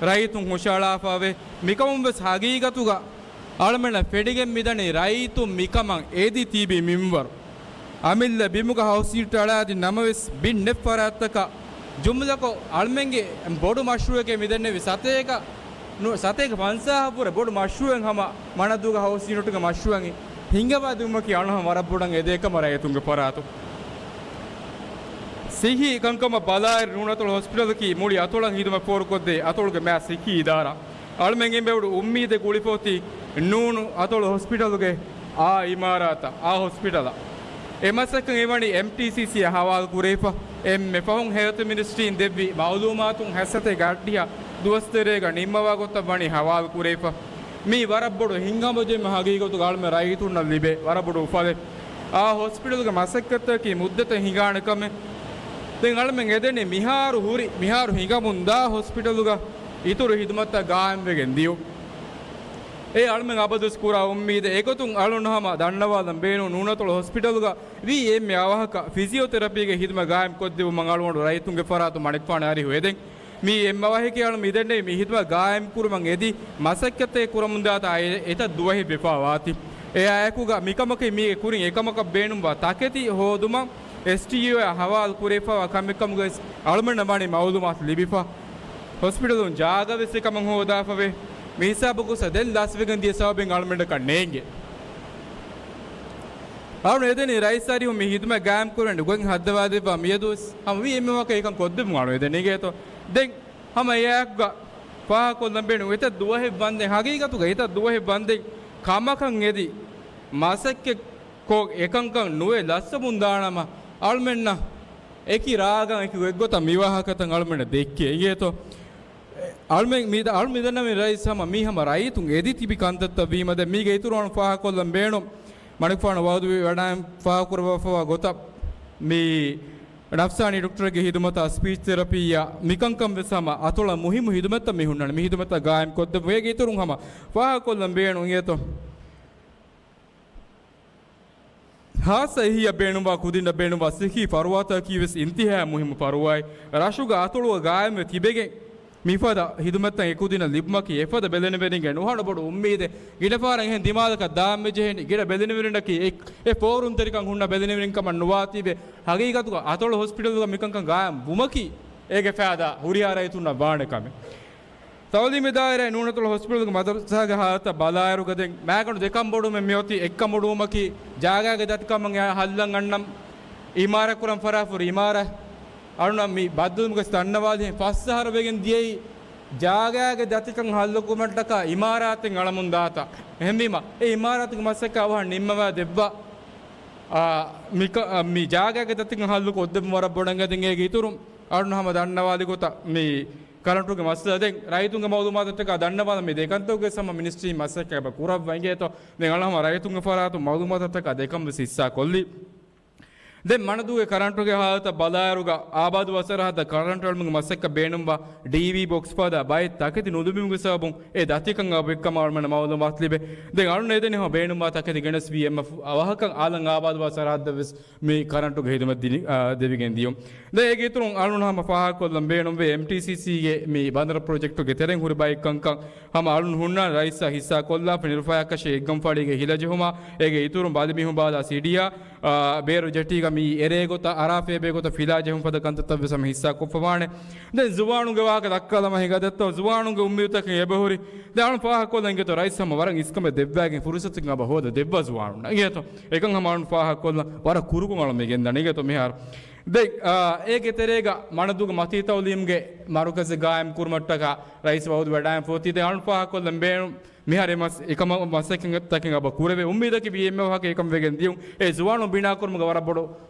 ރައްޔިތުން ހުށައަޅާފަވޭ. މިކަމުން ވެސް ހަގީގަތުގަ އަޅުމެންނަށް ފެނިގެން މިދަނީ ރައްޔިތުން މިކަމަށް އެދި ތިބި މިންވަރު. އަމިއްލަ ބިމުގަ ހައުސިން ޔުނިޓް އަޅާދިން ނަމަވެސް، ބިން ނެތް ފަރާތްތަކަށް ޖުމްލަކޮށް، އަޅުމެންގެ ބޮޑު މަޝްރޫއެކޭ މިދެންނެވި ސަތޭކަ، ނު، ސަތޭކަ ފަންސާހަށް ވުރެ ބޮޑު މަޝްރޫއެއް ހަމަ މަނަދޫގަ ހައުސިން ޔުނިޓުގެ މަޝްރޫއަށް ހިންގަވާ ދިއުމަކީ އަޅުގަނޑު ވަރަށް ބޮޑަށް އެދޭ ކަމަށް ރައްޔިތުންގެ ފަރާތުން. ސިއްހީ ކަންކަމަށް ބަލާއިރު ނޫނަތޮޅު ހޮސްޕިޓަލަކީ މުޅި އަތޮޅަށް ހިދުމަތް ފޯރުކޮށްދޭ އަތޮޅުގެ މާ ސިއްހީ އިދާރާ. އަޅުމެން އެނބެވުޑު އުއްމީދެއް ގުޅިފަ އޮތީ ނޫނު އަތޮޅު ހޮސްޕިޓަލުގެ އާ އިމާރާތަށް، އާ ހޮސްޕިޓަލަށް. އެ މަސައްކަތް އެވަނީ އެމްޓީސީސީއަށް ހަވާލު ކުރެވިފަ. އެންމެ ފަހުން ހެލްތު މިނިސްޓްރީން ދެއްވި މައުލޫމާތުން ހަތްސަތޭކަ އަށްޑިހަ ދުވަސް ތެރޭގަ ނިންމަވާ ގޮތަށް ވަނީ ހަވާލު ކުރެވިފަ. މީ ވަރަށް ބޮޑު ހިތްހަމަޖެހުމެއް ހަގީގަތުގަ އަޅުމެން ރައްޔިތުންނަށް ލިބޭ ވަރަށް ބޮޑު އުފަލެއް. އާ ހޮސްޕިޓަލުގެ މަސައްކަތަކީ މުއްދަތެއް ހިނގާނެ ކަމެއް. ދެން އަޅުމެން އެދެނީ މިހާރު ހުރި، މިހާރު ހިނގަމުންދާ ހޮސްޕިޓަލުގަ އިތުރު ހިދުމަތްތައް ގާއިމްވެގެން ދިޔުން. އެ އަޅުމެން އަބަދުވެސް ކުރާ އުއްމީދެއް. އެގޮތުން އަޅުގަނޑު ހަމަ ދަންނަވާލަން ބޭނުން ނޫނަތޮޅު ހޮސްޕިޓަލުގަ ވީ އެންމެ އަވަހަކަށް ފިޒިއޯތެރަޕީގެ ހިދުމަތް ގާއިމް ކޮށްދެއްވުމަށް އަޅުގަނޑު ރައްޔިތުންގެ ފަރާތުން މަނިކުފާނު އަރިހު އެދެން. މީ އެންމެ އަވަހަކީ އަޅު މިދެންނެވި މި ހިދުމަތް ގާއިމް ކުރުމަށް އެދި މަސައްކަތެއް ކުރަމުންދާތާ އެ، އެތައް ދުވަހެއް ވެފާ ވާތީ. އެއާއެކުގަ މިކަމަކީ މީގެ ކުރިން އެކަމަކަށް ބޭނުންވާ ތަކެތި ހޯދުމަށް އެސްޓީއޯއަށް ހަވާލު ކުރެވިފައިވާ ކަމެއް ކަމުގައި އަޅުމެންނަށް ވަނީ މައުލޫމާތު ލިބިފަ. ހޮސްޕިޓަލުން ޖާގަ ވެސް އެކަމަށް ހޯދާފަވޭ. މިހިސާބު ގޮސް ދެން ލަސްވެގެން ދިޔަ ސަބަބެއް އަޅުމެންނަކަށް ނޭނގެ. އަޅު އެދެނީ ރައީސް އަރިހު މި ހިދުމަތް ގާއިމް ކުރަން ގޮތް ހައްދަވާދެއްވާ މިއަދުވެސް ހަމަ ވީ އެންމެ ވަކަ އެކަން ކޮށްދެއްވުން އަޅު އެދެނީ ގޭތޯ. ދެން ހަމަ އެއާއެކުގަ ފާހަގަކޮށްލަން ބޭނުން އެތައް ދުވަހެއް ވަންދެން، ހަގީގަތުގަ އެތައް ދުވަހެއް ވަންދެން ކަމަކަށް އެދި މަސައްކަތް ކޮށް އެކަންކަން ނުވެ ލަސްވަމުން ދާނަމަ އަޅުމެންނަށް އެކި ރާގަށް އެކި އެއްގޮތަށް މި ވާހަކަތައް އަޅުމެންނަށް ދެއްކޭ އިނގޭތޯ. އަޅުމެން މި، އަޅު މިދަންނަވަނީ ރައީސް ހަމަ މީ ހަމަ ރައްޔިތުން އެދި ތިބި ކަންތައްތައް ވީމަ ދެން މީގެ އިތުރު އަޅު ފާހަގަކޮށްލަން ބޭނުން. މަނިކުފާނު ވައުދުވެވަޑައިން ފާހަގަކުރައްވާފައިވާ ގޮތަށް މި ނަފްސާނީ ޑޮކްޓަރެއްގެ ހިދުމަތާ ސްޕީޗް ތެރަޕީއާ މިކަންކަން ވެސް ހަމަ އަތޮޅަށް މުހިއްމު ހިދުމަތްތައް މި ހުންނާނެ. މި ހިދުމަތްތައް ގާއިމް ކޮށްދެއްވުމުގެ އިތުރުން ހަމަ ފާހަގަކޮށްލަން ބޭނުން އިނގޭތޯ. ޚާއްޞަ އެހީއަށް ބޭނުންވާ ކުދިންނަށް ބޭނުންވާ ސިއްހީ ފަރުވާތަކަކީވެސް އިންތިހާއަށް މުހިއްމު ފަރުވާއެއް. ރަށުގަ އަތޮޅުގަ ގާއިމްވެ ތިބެގެން މިފަދަ ހިދުމަތްތައް އެކުދިންނަށް ލިބުމަކީ އެފަދަ ބެލެނިވެރިންގެ ނުހަނު ބޮޑު އުއްމީދެއް. ގިނަ ފަހަރަށް އެހެން ދިމާލަކަށް ދާންވެއްޖެހެނީ ގިނަ ބެލެނިވެރިންނަކީ އެ، އެ ފޯރުންތެރިކަން ހުންނަ ބެލެނިވެރިން ކަމަށް ނުވާތީވެ. ހަގީގަތުގަ އަތޮޅު ހޮސްޕިޓަލުގަ މިކަންކަން ގާއިމް ވުމަކީ އޭގެ ފައިދާ ހުރިހާ ރައްޔިތުންނަށް ވާނެ ކަމެއް. ތައުލީމީ ދާއިރާއިން ނޫނަތޮޅު ހޮސްޕިޓަލުގެ މަދަރުސާގެ ހާލަތަށް ބަލާއިރުގަ ދެން މާގަނޑު ދެކަނބޮޑުވުމެއް މިއޮތީ. އެއްކަނބޮޑުވުމަކީ ޖާގާގެ ދަތިކަމަށް ހައްލަށް އަންނަން އިމާރާތް ކުރަން ފަރާތްފުރި އިމާރާތް. އަޅުނަށް މި ބައްދަލުވުމުގަ ދަންނަވާލިހެން ފަސް އަހަރު ވެގެން ދިޔައީ ޖާގާގެ ދަތިކަން ހައްލުކުރުމަށްޓަކާ އިމާރާތެއް އަޅަމުން ދާތާ. އެހެންވީމަ އެ އިމާރާތުގެ މަސައްކަތް އަވަހަށް ނިންމަވާ ދެއްވާ. އާ، މިކަ-، އާ، މި ޖާގާގެ ދަތިކަން ހައްލުކޮށްދެއްވުން ވަރަށް ބޮޑަށް އެދެން އޭގެ އިތުރުން އަޅުން ހަމަ ދަންނަވާލި ގޮތަށް މި ކަރަންޓުގެ މައްސަލަ ދެން ރައްޔިތުންގެ މައުލޫމާތަށްޓަކާ ދަންނަވާލަން މި ދެކަންތަކުގެ ހަމަ މިނިސްޓްރީ މަސައްކަތް ކުރައްވަ އިނގޭތޯ. ދެން އަޅުން ހަމަ ރައްޔިތުންގެ ފަރާތުން މައުލޫމާތަށްޓަކާ ދެކަންވެސް ހިއްސާ ކޮށްލި. ދެން މަނަދޫގެ ކަރަންޓުގެ ހާލަތަށް ބަލާއިރުގަ އާބާދު ވަސަރަހައްދަށް ކަރަންޓު އެޅުމުގެ މަސައްކަތް ބޭނުންވާ ޑީވީ ބޮކްސް ފަދަ ބައެއް ތަކެތި ނުލިބުމުގެ ސަބަބުން އެ ދަތިކަން އަބައެއްކަމަށް އަޅުމެންނަށް މައުލޫމާތު ލިބޭ. ދެން އަޅުން އެދެނީ ހަމަ ބޭނުންވާ ތަކެތި ގެނެސް ވީ އެއްމަ ފު-، އަވަހަކަށް އާލަން އާބާދު ވަސަރަހައްދަށް ވެސް މި ކަރަންޓުގެ ހިދުމަތް ދިނި-، އާ، ދެވިގެން ދިޔުން. ދެން އޭގެ އިތުރުން އަޅުން ހަމަ ފާހަގަކޮށްލަން ބޭނުންވޭ އެމްޓީސީސީގެ މި ބަނދަރު ޕްރޮޖެކްޓުގެ ތެރެއިން ހުރި ބައެއް ކަންކަން ހަމަ އަޅުން ހުންނާނެ ރައީސާ ހިއްސާ ކޮށްލާފަ ނިރުފާޔާކަށީ އެއްގަނޑު ފަޅީގެ ހިލަޖެހުމާ، އޭގެ އިތުރުން ބަލިމީހުން ބާލާ ސީޑީއާ، އާ، ބޭރު ޖެޓީގަ މި އެރޭ ގޮތަށް އަރާ ފޭބޭ ގޮތަށް ފިލާ ޖެހުން ފަދަ ކަންތައްތައް ވެސް ހަމަ ހިއްސާ ކޮށްފަވާނެ. ދެން ޒުވާނުންގެ ވާހަކަ ދައްކާލަމާ ހިނގާދެއްތޯ، ޒުވާނުންގެ އުއްމީދުތަކެއް އެބަހުރި. ދެން އަޅުން ފާހަގަކޮށްލަން އިނގޭތޯ ރައީސް ހަމަ ވަރަށް އިސްކަމެއް ދެއްވާގެން ފުރުސަތެއް އަބަ ހޯދަ ދެއްވާ ޒުވާނުންނަށް އިނގޭތޯ. އެކަން ހަމަ އަޅުން ފާހަގަކޮށްލަން ވަރަށް ކުރުކޮށް އަޅުމެ ގެންދަނީ އިނގޭތޯ މިހާރު. ދެން، އާ، އޭގެ ތެރޭގަ މަނަދޫގެ މަތީ ތައުލީމްގެ މަރުކަޒެއް ގާއިމް ކުރުމަށްޓަކާ ރައީސް ވައުދު ވެޑާއިން ފޯތީ. ދެން އަޅުން ފާހަގަކޮށްލަން ބޭނުން މިހާރު އެ މަސް-، އެކަމަށް މަސައްކަތްތަކެއް އަބަ ކުރެވޭ. އުއްމީދަކީ ވީ އެމްއެފް ހަކައި އެކަން ވެގެން ދިޔުން. އެ ޒުވާނުން ބިނާކުރުމުގަ ވަރަށް ބޮޑު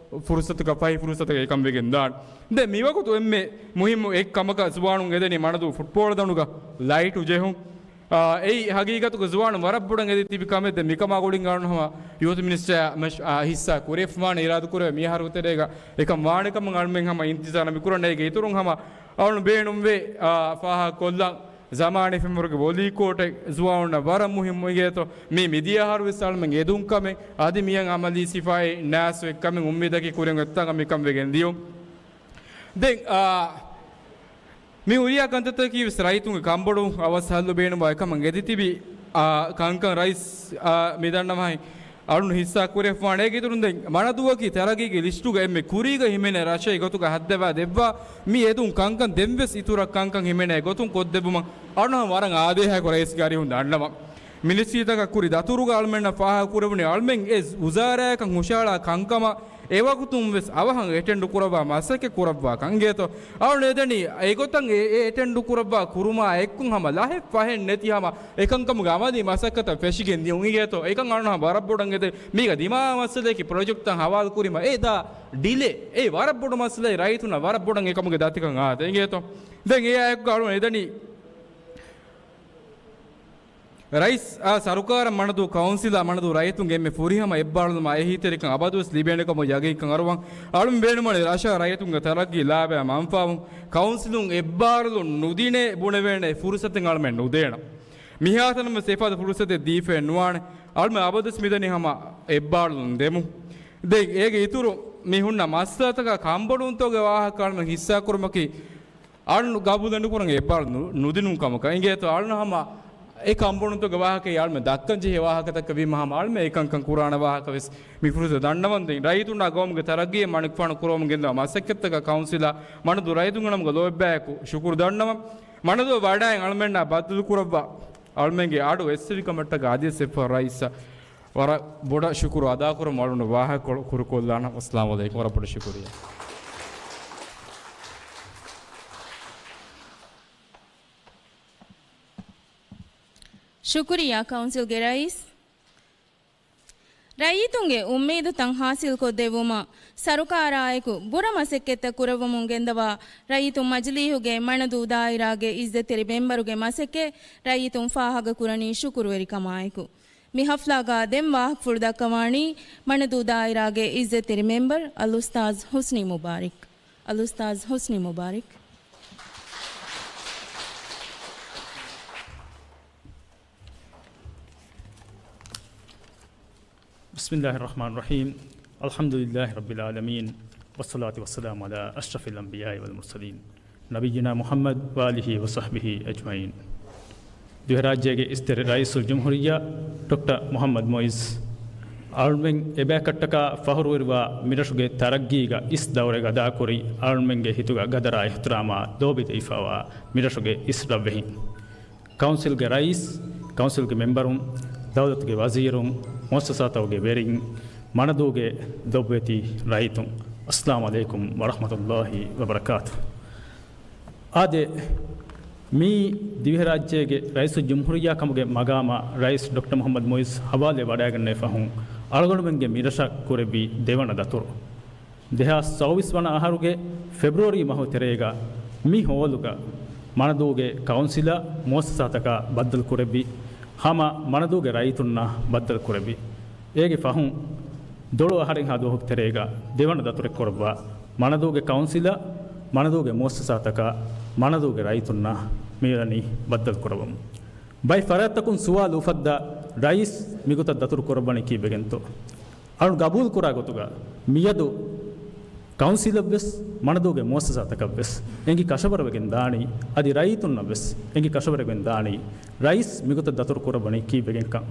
ފުރުސަތަކަށް، ފަހި ފުރުސަތަކަށް އެކަން ވެގެން ދާން. ދެން މިވަގުތު އެންމެ މުހިއްމު އެއް ކަމަކަށް ޒުވާނުން އެދެނީ މަނަދޫ ފުޓްބޯޅަ ދަނޑުގަ ލައިޓު ޖެހުން. އާ، އެއީ ހަގީގަތުގަ ޒުވާނުން ވަރަށް ބޮޑަށް އެދި ތިބި ކަމެއް. ދެން މިކަމާ ގުޅިން އަޅުން ހަމަ ޔޫތު މިނިސްޓަރ މަޝް-، އާ، ހިއްސާ ކުރެވިފަވާނެ އިރާދަކުރެވޭ މިހާރު ތެރޭގަ އެކަން ވާނެ ކަމަށް އަޅުމެން ހަމަ އިންތިޒާރަށް މި ކުރަން. އޭގެ އިތުރުން ހަމަ އަޅުން ބޭނުންވޭ، އާ، ފާހަގަކޮށްލަން ޒަމާނީ ފެންވަރުގެ ވޮލީ ކޯޓެއް ޒުވާނުންނަށް ވަރަށް މުހިއްމު އިނގޭތޯ. މީ މިދިޔަ އަހަރު ވެސް އަޅުމެން އެދުން ކަމެއް. އަދި މިއަށް އަމަލީ ސިފައެއް ނާސް އޮތް ކަމެއް އުއްމީދަކީ ކުރިން އޮތްތާނގަ މިކަން ވެގެން ދިޔުން. ދެން، އާ، މި ހުރިހާ ކަންތައްތަކީ ވެސް ރައްޔިތުންގެ ކަންބޮޑުވުން އަވަސް ހައްލު ބޭނުންވާ އެކަމަށް އެދި ތިބި، އާ، ކަންކަން ރައީސް، އާ، މި ދަންނަވަހި އަޅުން ހިއްސާ ކުރެފަވާނެ. އޭގެ އިތުރުން ދެން މަނަދޫއަކީ ތަރައްގީގެ ލިސްޓުގަ އެންމެ ކުރީގަ ހިމެނޭ ރަށެއް ގޮތުގަ ހައްދަވާ ދެއްވާ މި އެދުން ކަންކަން ދެންވެސް އިތުރަށް ކަންކަން ހިމެނޭ ގޮތުން ކޮށްދެއްވުމަށް އަޅުން ވަރަށް އާދޭހަކު ރައީސްގެ އަރިހުން ދަންނަވަން. މިނިސްޓްރީތަކަށް ކުރި ދަތުރުގަ އަޅުމެންނަށް ފާހަގަކުރެވުނީ އަޅުމެން އެ ވުޒާރާއަކަށް ހުށަހަޅާ ކަންކަމަށް އެވަގުތުން ވެސް އަވަހަށް އެޓެންޑު ކުރައްވާ މަސައްކަތް ކުރައްވާ ކަން އިނގޭތޯ. އަޅުން އެދެނީ އެގޮތަށް އެ، އެ އެޓެންޑު ކުރައްވާ ކުރުމާ އެއްކޮށް ހަމަ ލަހެއް ފަހެއް ނެތި ހަމަ އެކަންކަމުގެ އަމަލީ މަސައްކަތަށް ފެށިގެން ދިޔުން އިނގޭތޯ. އެކަން އަޅުން ހަމަ ވަރަށް ބޮޑަށް އެދެނީ މީގަ ދިމާވާ މައްސަލައަކީ ޕްރޮޖެކްޓްތައް ހަވާލު ކުރީމަ އެ ދާ ޑިލޭ އެ ވަރަށް ބޮޑު މައްސަލައެއް ރައްޔިތުންނަށް ވަރަށް ބޮޑަށް އެކަމުގެ ދަތިކަން އާދޭ އިނގޭތޯ. ދެން އެއާއެކު އަޅުން އެދެނީ ރައީސް އާ ސަރުކާރަށް މަނަދޫ ކައުންސިލާ މަނަދޫ ރައްޔިތުންގެ އެންމެ ފުރިހަމަ އެއްބާރުލުމާ އެހީތެރިކަން އަބަދުވެސް ލިބޭނެ ކަމަށް ޔަގީންކަން އަރުވަން. އަޅުން ބޭނުމަނީ ރަށާ ރައްޔިތުންގެ ތަރައްގީ ލާބަޔާ މަންފާވުން. ކައުންސިލުން އެއްބާރުލުން ނުދިނޭ ބުނެވޭނެ ފުރުސަތެއް އަޅުމެން ނުދޭނަން. މިހާތަނަށް ވެސް އެފަދަ ފުރުސަތެއް ދީފައެއް ނުވާނެ. އަޅުމެން އަބަދުވެސް މިދަނީ ހަމަ އެއްބާރުލުން ދެމުން. ދެން އޭގެ އިތުރު މި ހުންނަ މައްސަލަތަކާ ކަންބޮޑުވުންތޯގެ ވާހަކަ އަޅުމެން ހިއްސާކުރުމަކީ އަޅުން ގަބޫލެއް ނުކުރަން އެއްބާރު ނު-، ނުދިނުން ކަމަކަށް އިނގޭތޯ. އަޅުން ހަމަ އެ ކަންބޮޑުންތޯގެ ވާހަކައެއް އަޅުމެން ދައްކަން ޖެހޭ ވާހަކަތަކެއް ވީމަ ހަމަ އަޅުމެން އެކަންކަން ކުރާނެ ވާހަކަ ވެސް މި ފުރުސަތު ދަންނަވަން. ދެން ރައްޔިތުންނާ ގައުމުގެ ތަރައްގީއަށް މަނިކުފާނު ކުރަމުން ގެންދަވާ މަސައްކަތްތަކަށް ކައުންސިލާ މަނަދޫ ރައްޔިތުންގެ ނަމުގަ ލޯތްބާއެކު ޝުކުރު ދަންނަވަން. މަނަދޫ ވަޑާއިން އަޅުމެންނާ ބައްދަލު ކުރައްވާ އަޅުމެންގެ އަޑު އެއްސެވިކަމަށްޓަކާ އަދިވެސް އެއްފަހަރު ރައީސަށް ވަރަށް ބޮޑަށް ޝުކުރު އަދާކުރަމުން އަޅުން ވާހަކަ ކުރު-، ކުރުކޮށްލާނަން. އައްސަލާމު ޢަލައިކުމް. ވަރަށް ބޮޑަށް ޝުކުރިއްޔާ. ޝުކުރިއްޔާ ކައުންސިލްގެ ރައީސް. ރައްޔިތުންގެ އުއްމީދުތައް ހާސިލްކޮށްދެއްވުމަށް ސަރުކާރާއެކު ބުރަ މަސައްކަތްތައް ކުރައްވަމުން ގެންދަވާ ރައްޔިތުން މަޖިލީހުގެ މަނަދޫ ދާއިރާގެ އިއްޒަތްތެރި މެމްބަރުގެ މަސައްކަތް ރައްޔިތުން ފާހަގަކުރަނީ ޝުކުރުވެރިކަމާއެކު. މި ހަފްލާގަ ދެން ވާހަކަފުޅު ދައްކަވާނީ މަނަދޫ ދާއިރާގެ އިއްޒަތްތެރި މެމްބަރު އަލްއުސްތާޒް ޙުސްނީ މުބާރިކް. އަލްއުސްތާޒް ޙުސްނީ މުބާރިކް. بسم الله الرحمن الرحيم. الحمد لله رب العالمين، والصلاة والسلام على أشرف الأنبياء والمرسلين، نبينا محمد وآله وصحبه أجمعين. ދިވެހިރާއްޖޭގެ އިސްތެރެ ރައީސުލްޖުމްހޫރިއްޔާ ޑޮކްޓަރ މުޙައްމަދު މުޢިއްޒު، އަޅުމެން އެބަޔަކަށްޓަކާ ފަޚުރުވެރިވާ މިރަށުގެ ތަރައްގީގަ އިސް ދައުރެއް އަދާކުރި އަޅުމެންގެ ހިތުގަ ގަދަރާ އިޙްތިރާމާ ލޯބި ދެވިފައިވާ މިރަށުގެ އިސް ރަށްވެހިން، ކައުންސިލްގެ ރައީސް، ކައުންސިލްގެ މެމްބަރުން، ދައުލަތުގެ ވަޒީރުން، މުއައްސަސާތަކުގެ ވެރިން، މަނަދޫގެ ދޮށްވެތި ރައްޔިތުން، އައްސަލާމު ޢަލައިކުމް ވަރަޙްމަތުﷲި ވަބަރަކާތުހު. އާދެ، މިއީ ދިވެހިރާއްޖޭގެ ރައީސުލްޖުމްހޫރިއްޔާ ކަމުގެ މަގާމަށް ރައީސް ޑޮކްޓަރ މުޙައްމަދު މުޢިއްޒު ހަވާލުވެވަޑައިގަންނަވި ފަހުން، އަޅުގަނޑުމެންގެ މިރަށަށް ކުރެއްވި ދެވަނަ ދަތުރު. ދެހާސް ސައުވީސް ވަނަ އަހަރުގެ ފެބްރުއަރީ މަހު ތެރޭގަ މި ހޯލުގަ މަނަދޫގެ ކައުންސިލަށް މުއައްސަސާތަކަށް ބައްދަލު ކުރެއްވި ހަމަ މަނަދޫގެ ރައްޔިތުންނަށް ބައްދަލު ކުރެއްވި. އޭގެ ފަހުން ދޮޅު އަހަރެއްހާ ދުވަހުގެ ތެރޭގަ ދެވަނަ ދަތުރެއް ކުރައްވާ މަނަދޫގެ ކައުންސިލަށް، މަނަދޫގެ މުއައްސަސާތަކަށް، މަނަދޫގެ ރައްޔިތުންނަށް މިއުޅެނީ ބައްދަލު ކުރައްވަމުން. ބައެއް ފަރާތްތަކުން ސުވާލު އުފައްދާ، ރައީސް މިގޮތަށް ދަތުރު ކުރައްވަނީ ކީއްވެގެންތޯ؟ އަޅުން ގަބޫލު ކުރާ ގޮތުގަ މިއަދު ކައުންސިލަށްވެސް މަނަދޫގެ މުއައްސަސާތަކަށްވެސް އެނގި ކަށަވަރުވެގެން ދާނީ، އަދި ރައްޔިތުންނަށްވެސް އެނގި ކަށަވަރުވެގެން ދާނީ، ރައީސް މިގޮތަށް ދަތުރު ކުރައްވަނީ ކީއްވެގެންކަން.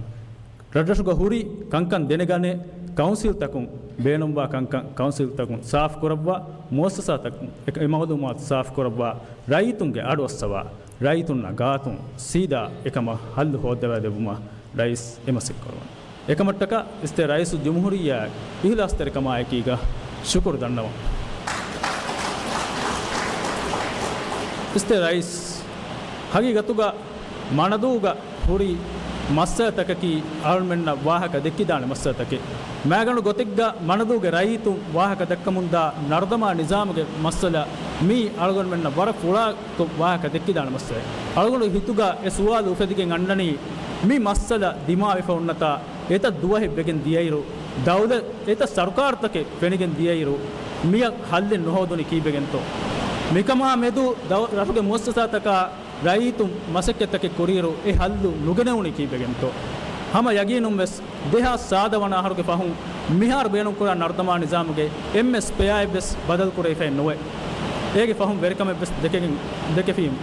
ރަށްރަށުގަ ހުރި ކަންކަން ދެނެގަނެ، ކައުންސިލްތަކުން ބޭނުންވާ ކަންކަން ކައުންސިލްތަކުން ސާފު ކުރައްވާ، މުއައްސަސާތަކުން އެ، އެ މައުލޫމާތު ސާފު ކުރައްވާ، ރައްޔިތުންގެ އަޑު އައްސަވާ، ރައްޔިތުންނާ ގާތުން ސީދާ އެކަމަށް ހައްލު ހޯއްދަވާ ދެއްވުމަށް ރައީސް އެ މަސައްކަތް ކުރައްވަން. އެކަމަށްޓަކާ އިސްތެ ރައީސުލްޖުމްހޫރިއްޔާ އިހުލާސްތެރިކަމާއެކީގަ ޝުކުރު ދަންނަވަން. އިސްތެ ރައީސް، ހަގީގަތުގަ މަނަދޫގަ ހުރި މައްސަލަތަކަކީ އަޅުމެންނަށް ވާހަކަ ދެއްކިދާނެ މައްސަލަތަކެއް. މާގަނޑު ގޮތެއްގަ މަނަދޫގެ ރައްޔިތުން ވާހަކަ ދައްކަމުންދާ ނަރުދަމާ ނިޒާމުގެ މައްސަލަ މީ އަޅުގަނޑުމެންނަށް ވަރަށް ފުޅާކޮށް ވާހަކަ ދެއްކިދާނެ މައްސަލައެއް. އަޅުގަނޑު ހިތުގަ އެ ސުވާލު އުފެދިގެން އަންނަނީ، މި މައްސަލަ ދިމާވެފަ އޮންނަތާ އެތައް ދުވަހެއް ވެގެން ދިޔައިރު، ދައުލަތް އެތައް ސަރުކާރުތަކެއް ފެނިގެން ދިޔައިރު، މިއަށް ހައްލެއް ނުހޯދުނީ ކީއްވެގެންތޯ؟ މިކަމާ މެދު ދައު-، ރަށުގެ މުއައްސަސާތަކާ ރައްޔިތުން މަސައްކަތްތަކެއް ކުރިއިރު އެ ހައްލު ނުގެނެވުނީ ކީއްވެގެންތޯ؟ ހަމަ ޔަގީނުންވެސް ދެހާސް ސާދަ ވަނަ އަހަރުގެ ފަހުން މިހާރު ބޭނުންކުރާ ނަރުދަމާ ނިޒާމުގެ އެންމެ ސްޕެއާއެއްވެސް ބަދަލުކުރެވިފައެއް ނުވޭ. އޭގެ ފަހުން ވެރިކަމެއްވެސް ދެކެގެން ދެކެފީމު.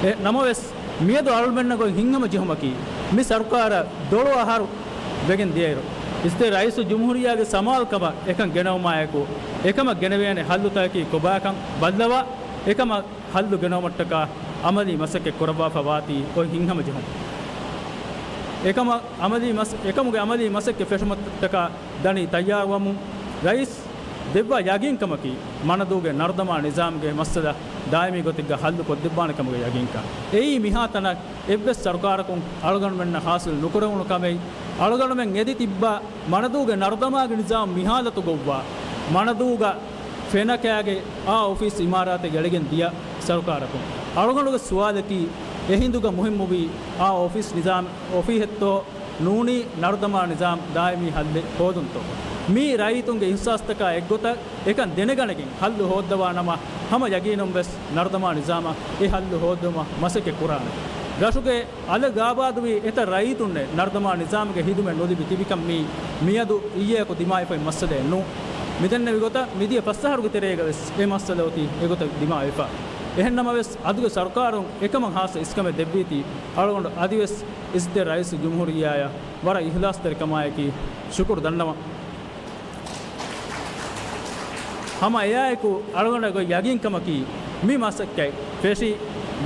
އެ ނަމަވެސް، މިއަދު އަޅުމެންނަށް އޮތް ހިތްހަމަ ޖެހުމަކީ، މި ސަރުކާރަށް ދޮޅު އަހަރު ވެގެން ދިޔައިރު، އިސްތެ ރައީސުލްޖުމްހޫރިއްޔާގެ ސަމާލުކަމަށް އެކަން ގެނައުމާއެކު، އެކަމަށް ގެނެވޭނެ ހައްލުތަކަކީ ކޮބާކަން ބައްލަވާ، އެކަމަށް ހައްލު ގެނައުމަށްޓަކާ އަމަލީ މަސައްކަތް ކުރައްވާފަ ވާތީ އޮތް ހިތްހަމަ ޖެހުން. އެކަމަށް އަމަލީ މަސް-، އެކަމުގެ އަމަލީ މަސައްކަތް ފެށުމަށްޓަކާ ދަނީ ތައްޔާރުވަމުން. ރައީސް ދެއްވާ ޔަގީންކަމަކީ، މަނަދޫގެ ނަރުދަމާ ނިޒާމްގެ މައްސަލަ ދާއިމީ ގޮތެއްގަ ހައްލު ކޮށްދެއްވާނެ ކަމުގެ ޔަގީންކަން. އެއީ މިހާތަނަށް އެއްވެސް ސަރުކާރަކުން އަޅުގަނޑުމެންނަށް ހާސިލް ނުކުރެވުނު ކަމެއް. އަޅުގަނޑުމެން އެދި ތިއްބާ މަނަދޫގެ ނަރުދަމާގެ ނިޒާމް މިހާލަތު ގޮއްވާ، މަނަދޫގަ ފެނަކާގެ އާ އޮފީސް އިމާރާތެއް އެޅިގެން ދިޔަ ސަރުކާރަކުން. އަޅުގަނޑުގެ ސުވާލަކީ، އެހިނދުގަ މުހިއްމުވީ އާ އޮފީސް ނިޒާމް އޮފީހެއްތޯ ނޫނީ ނަރުދަމާ ނިޒާމް ދާއިމީ ހައްލެއް ހޯދުންތޯ؟ މީ ރައްޔިތުންގެ އިހްސާސްތަކާ އެއްގޮތަށް އެކަން ދެނެގަނެގެން ހައްލު ހޯއްދަވާ ނަމަ، ހަމަ ޔަގީނުން ވެސް ނަރުދަމާ ނިޒާމަށް އެ ހައްލު ހޯއްދުމަށް މަސައްކަތް ކުރާނެ. ރަށުގެ އަލަށް ގާބާދުވި އެތައް ރައްޔިތުންނެއް ނަރުދަމާ ނިޒާމުގެ ހިދުމަތް ނުލިބި ތިބިކަން މީ މިއަދު އިއްޔެއަކު ދިމާވެފައި މައްސަލައެއް ނޫން. މިދެންނެވި ގޮތަށް މިދިޔަ ފަސް އަހަރުގެ ތެރޭގަ ވެސް އެ މައްސަލަ އޮތީ އެގޮތަށް ދިމާވެފަ. އެހެންނަމަވެސް، އަދުގެ ސަރުކާރުން އެކަމަށް ހާއްސަ އިސްކަމެއް ދެއްވީތީ، އަޅުގަނޑު އަދިވެސް އިސްތެ ރައީސުލްޖުމްހޫރިއްޔާއަށް ވަރަށް އިހްލާސްތެރިކަމާއެކީ ޝުކުރު ދަންނަވަން. ހަމަ އެއާއެކު އަޅުގަނޑަށް އޮތް ޔަގީންކަމަކީ، މި މަސައްކަތް ފެށި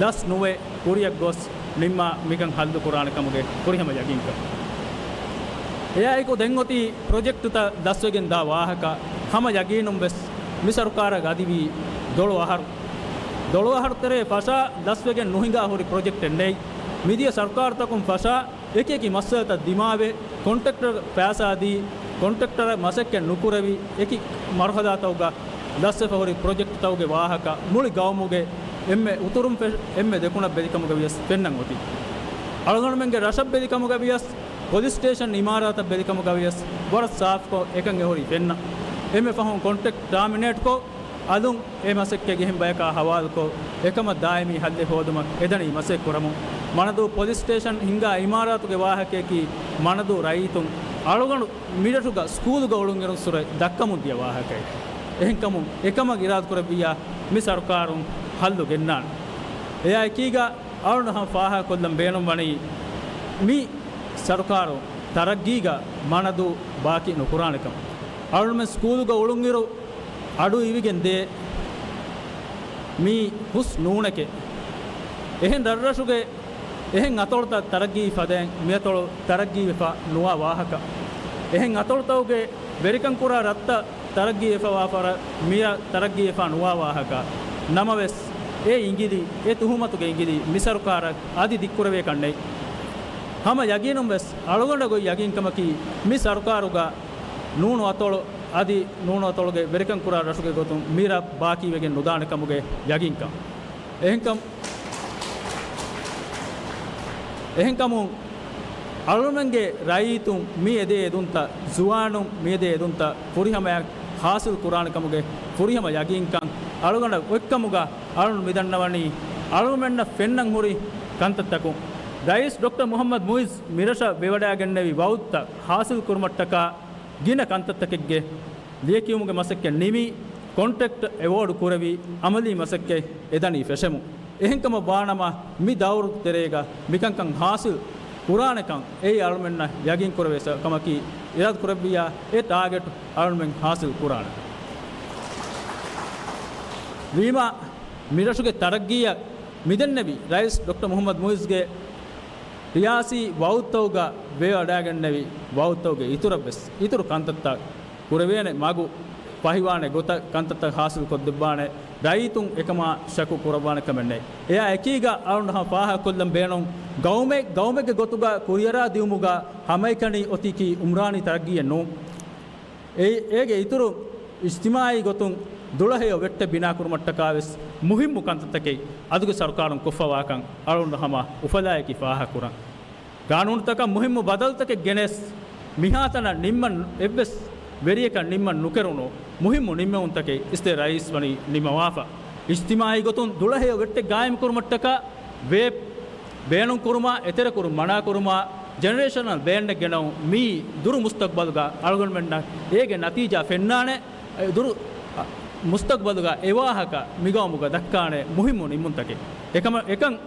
ލަސް ނުވެ ކުރިއަށް ގޮސް ނިންމާ މިކަން ހައްލު ކުރާނެ ކަމުގެ ފުރިހަމަ ޔަގީންކަން. އެއާއެކު ދެން އޮތީ ޕްރޮޖެކްޓުތައް ލަސްވެގެން ދާ ވާހަކަ. ހަމަ ޔަގީނުން ވެސް މި ސަރުކާރަށް އަދިވީ ދޮޅު އަހަރު. ދޮޅު އަހަރު ތެރޭ ފަށާ ލަސްވެގެން ނުހިނގާ ހުރި ޕްރޮޖެކްޓެއް ނެތް. މިދިޔަ ސަރުކާރުތަކުން ފަށާ އެކި އެކި މައްސަލަތައް ދިމާވެ، ކޮންޓްރެކްޓަރ ފައިސާ ދީ، ކޮންޓްރެކްޓަރ މަސައްކަތް ނުކުރެވި، އެކި މަރުހަލާތަކުގަ ލަސްވެފަ ހުރި ޕްރޮޖެކްޓްތަކުގެ ވާހަކަ މުޅި ގައުމުގެ އެންމެ އުތުރުން ފެށި އެންމެ ދެކުނަށް ބެލިކަމުގަ ވިޔަސް ފެންނަން އޮތީ. އަޅުގަނޑުމެންގެ ރަށަށް ބެލިކަމުގަ ވިޔަސް، ޕޮލިސް ސްޓޭޝަން އިމާރާތަށް ބެލިކަމުގަ ވިޔަސް ވަރަށް ސާފުކޮށް އެކަން އެހުރީ ފެންނަ. އެންމެ ފަހުން ކޮންޓްރެކްޓް ޓާމިނޭޓްކޮށް، އަލުން އެ މަސައްކަތް އެހެން ބަޔަކާ ހަވާލުކޮށް، އެކަމަށް ދާއިމީ ހައްލެއް ހޯދުމަށް އެދަނީ މަސައްކަތް ކުރަމުން. މަނަދޫ ޕޮލިސް ސްޓޭޝަން ހިންގާ އިމާރާތުގެ ވާހަކަޔަކީ، މަނަދޫ ރައްޔިތުން އަޅުގަނޑު މިރަށުގަ ސްކޫލުގަ އުޅުންއިރުންސުރެ ދައްކަމުން ދިޔަ ވާހަކައެއް. އެހެންކަމުން އެކަމަށް އިރާދަކުރެއްވިއްޔާ މި ސަރުކާރުން ހައްލު ގެންނާނެ. އެއާއެކީގަ އަޅުގަނޑު ހަމަ ފާހަގަކޮށްލަން ބޭނުންވަނީ މި ސަރުކާރު ތަރައްގީގަ މަނަދޫ ބާކީ ނުކުރާނެކަމަށް. އަޅުމެން ސްކޫލުގަ އުޅުންއިރު އަޑު އިވިގެން ދޭ މީ ހުސް ނޫނެކޭ. އެހެން ރަށްރަށުގެ އެހެން އަތޮޅުތައް ތަރައްގީ ފަދައިން މިއަތޮޅު ތަރައްގީވެފަ ނުވާ ވާހަކަ. އެހެން އަތޮޅުތަކުގެ ވެރިކަން ކުރާ ރަށްތައް ތަރައްގީވެފަ ވާ ފަރަށް މިރަށް ތަރައްގީވެފަ ނުވާ ވާހަކަ. ނަމަވެސް، އެ އިނގިލި، އެ ތުހުމަތުގެ އިނގިލި މި ސަރުކާރަށް އަދި ދިއްކުރެވޭކަށް ނެތް. ހަމަ ޔަގީނުން ވެސް އަޅުގަނޑަށް އޮތް ޔަގީންކަމަކީ، މި ސަރުކާރުގަ ނޫނު އަތޮޅު އަދި ނޫނު އަތޮޅުގެ ވެރިކަން ކުރާ ރަށުގެ ގޮތުން މިރަށް ބާކީވެގެން ނުދާނެ ކަމުގެ ޔަގީންކަން. އެހެންކަމް، އެހެންކަމުން އަޅުމެންގެ ރައްޔިތުން މި އެދޭ އެދުންތައް، ޒުވާނުން މި އެދޭ އެދުންތައް ފުރިހަމަޔަށް ހާސިލް ކުރާނެ ކަމުގެ ފުރިހަމަ ޔަގީންކަން އަޅުގަނޑަށް އޮތްކަމުގަ އަޅުން މިދަންނަވަނީ އަޅުމެންނަށް ފެންނަން ހުރި ކަންތައްތަކުން. ރައީސް ޑޮކްޓަރ މުހައްމަދު މުއިއްޒު މިރަށަށް ވެވަޑައިގެންނެވި ވައުދުތައް ހާސިލް ކުރުމަށްޓަކާ ގިނަ ކަންތައްތަކެއްގެ ލިޔެކިޔުމުގެ މަސައްކަތް ނިމި، ކޮންޓްރެކްޓް އެވޯޑް ކުރެވި، އަމަލީ މަސައްކަތް އެދަނީ ފެށެމުން. އެހެންކަމަށް ވާނަމަ، މި ދައުރު ތެރޭގަ މިކަންކަން ހާސިލް ކުރާނެކަން އެއީ އަޅުމެންނަށް ޔަގީން ކުރެވޭ ކަމަކީ، އިރާދަ ކުރެއްވިއްޔާ އެ ޓާގެޓް އަޅުމެން ހާސިލް ކުރާނެ. ވީމާ، މިރަށުގެ ތަރައްގީއަށް މިދެންނެވި ރައީސް ޑޮކްޓަރ މުހައްމަދު މުއިއްޒުގެ ރިޔާސީ ވައުދުތަކުގަ ވެވަޑައިގެންނެވި ވައުދުތަކުގެ އިތުރަށްވެސް އިތުރު ކަންތައްތައް ކުރެވޭނެ މަގު ފަހިވާނެ ގޮތަށް ކަންތައްތައް ހާސިލް ކޮށްދެއްވާނެ، ރައްޔިތުން އެކަމާ ޝަކު ކުރައްވާނެ ކަމެއް ނެތް. އެއާ އެކީގަ އަޅުން ހަމަ ފާހަގަކޮށްލަން ބޭނުން، ގައުމެއް ގައުމެއްގެ ގޮތުގަ ކުރިއަރާ ދިއުމުގަ ހަމައެކަނި އޮތީކީ އުމްރާނީ ތަރައްގީއެއް ނޫން. އެ-، އޭގެ އިތުރުން އިޖްތިމާއީ ގޮތުން ދުޅަހެޔޮ ވެއްޓެއް ބިނާކުރުމަށްޓަކާވެސް މުހިއްމު ކަންތައްތަކެއް އަދުގެ ސަރުކާރުން ކޮށްފަވާކަން އަޅުން ހަމަ އުފަލާއެކީ ފާހަގަކުރަން. ގާނޫނުތަކަށް މުހިއްމު ބަދަލުތަކެއް ގެނެސް، މިހާތަނަށް ނިންމަން އެއްވެސް ވެރިޔަކަށް ނިންމަން ނުކެރުނު މުހިއްމު ނިންމެވުންތަކެއް އިސްތެ ރައީސް ވަނީ ނިންމަވާފަ. އިޖްތިމާއީ ގޮތުން ދުޅަހެޔޮ ވެއްޓެއް ގާއިމްކުރުމަށްޓަކާ ވޭޕް ބޭނުންކުރުމާ، އެތެރެކުރުން މަނާކުރުމާ، ޖެނެރޭޝަނަލް ބޭންޑެއް ގެނައުން މިއީ ދުރު މުސްތަގްބަލުގަ އަޅުގަނޑުމެންނަށް އޭގެ ނަތީޖާ ފެންނާނެ، އެ ދުރު، އަ، މުސްތަގްބަލުގަ އެވާހަކަ މިގައުމުގަ ދައްކާނެ މުހިއްމު ނިންމުންތަކެއް. އެކަމަ-، އެކަން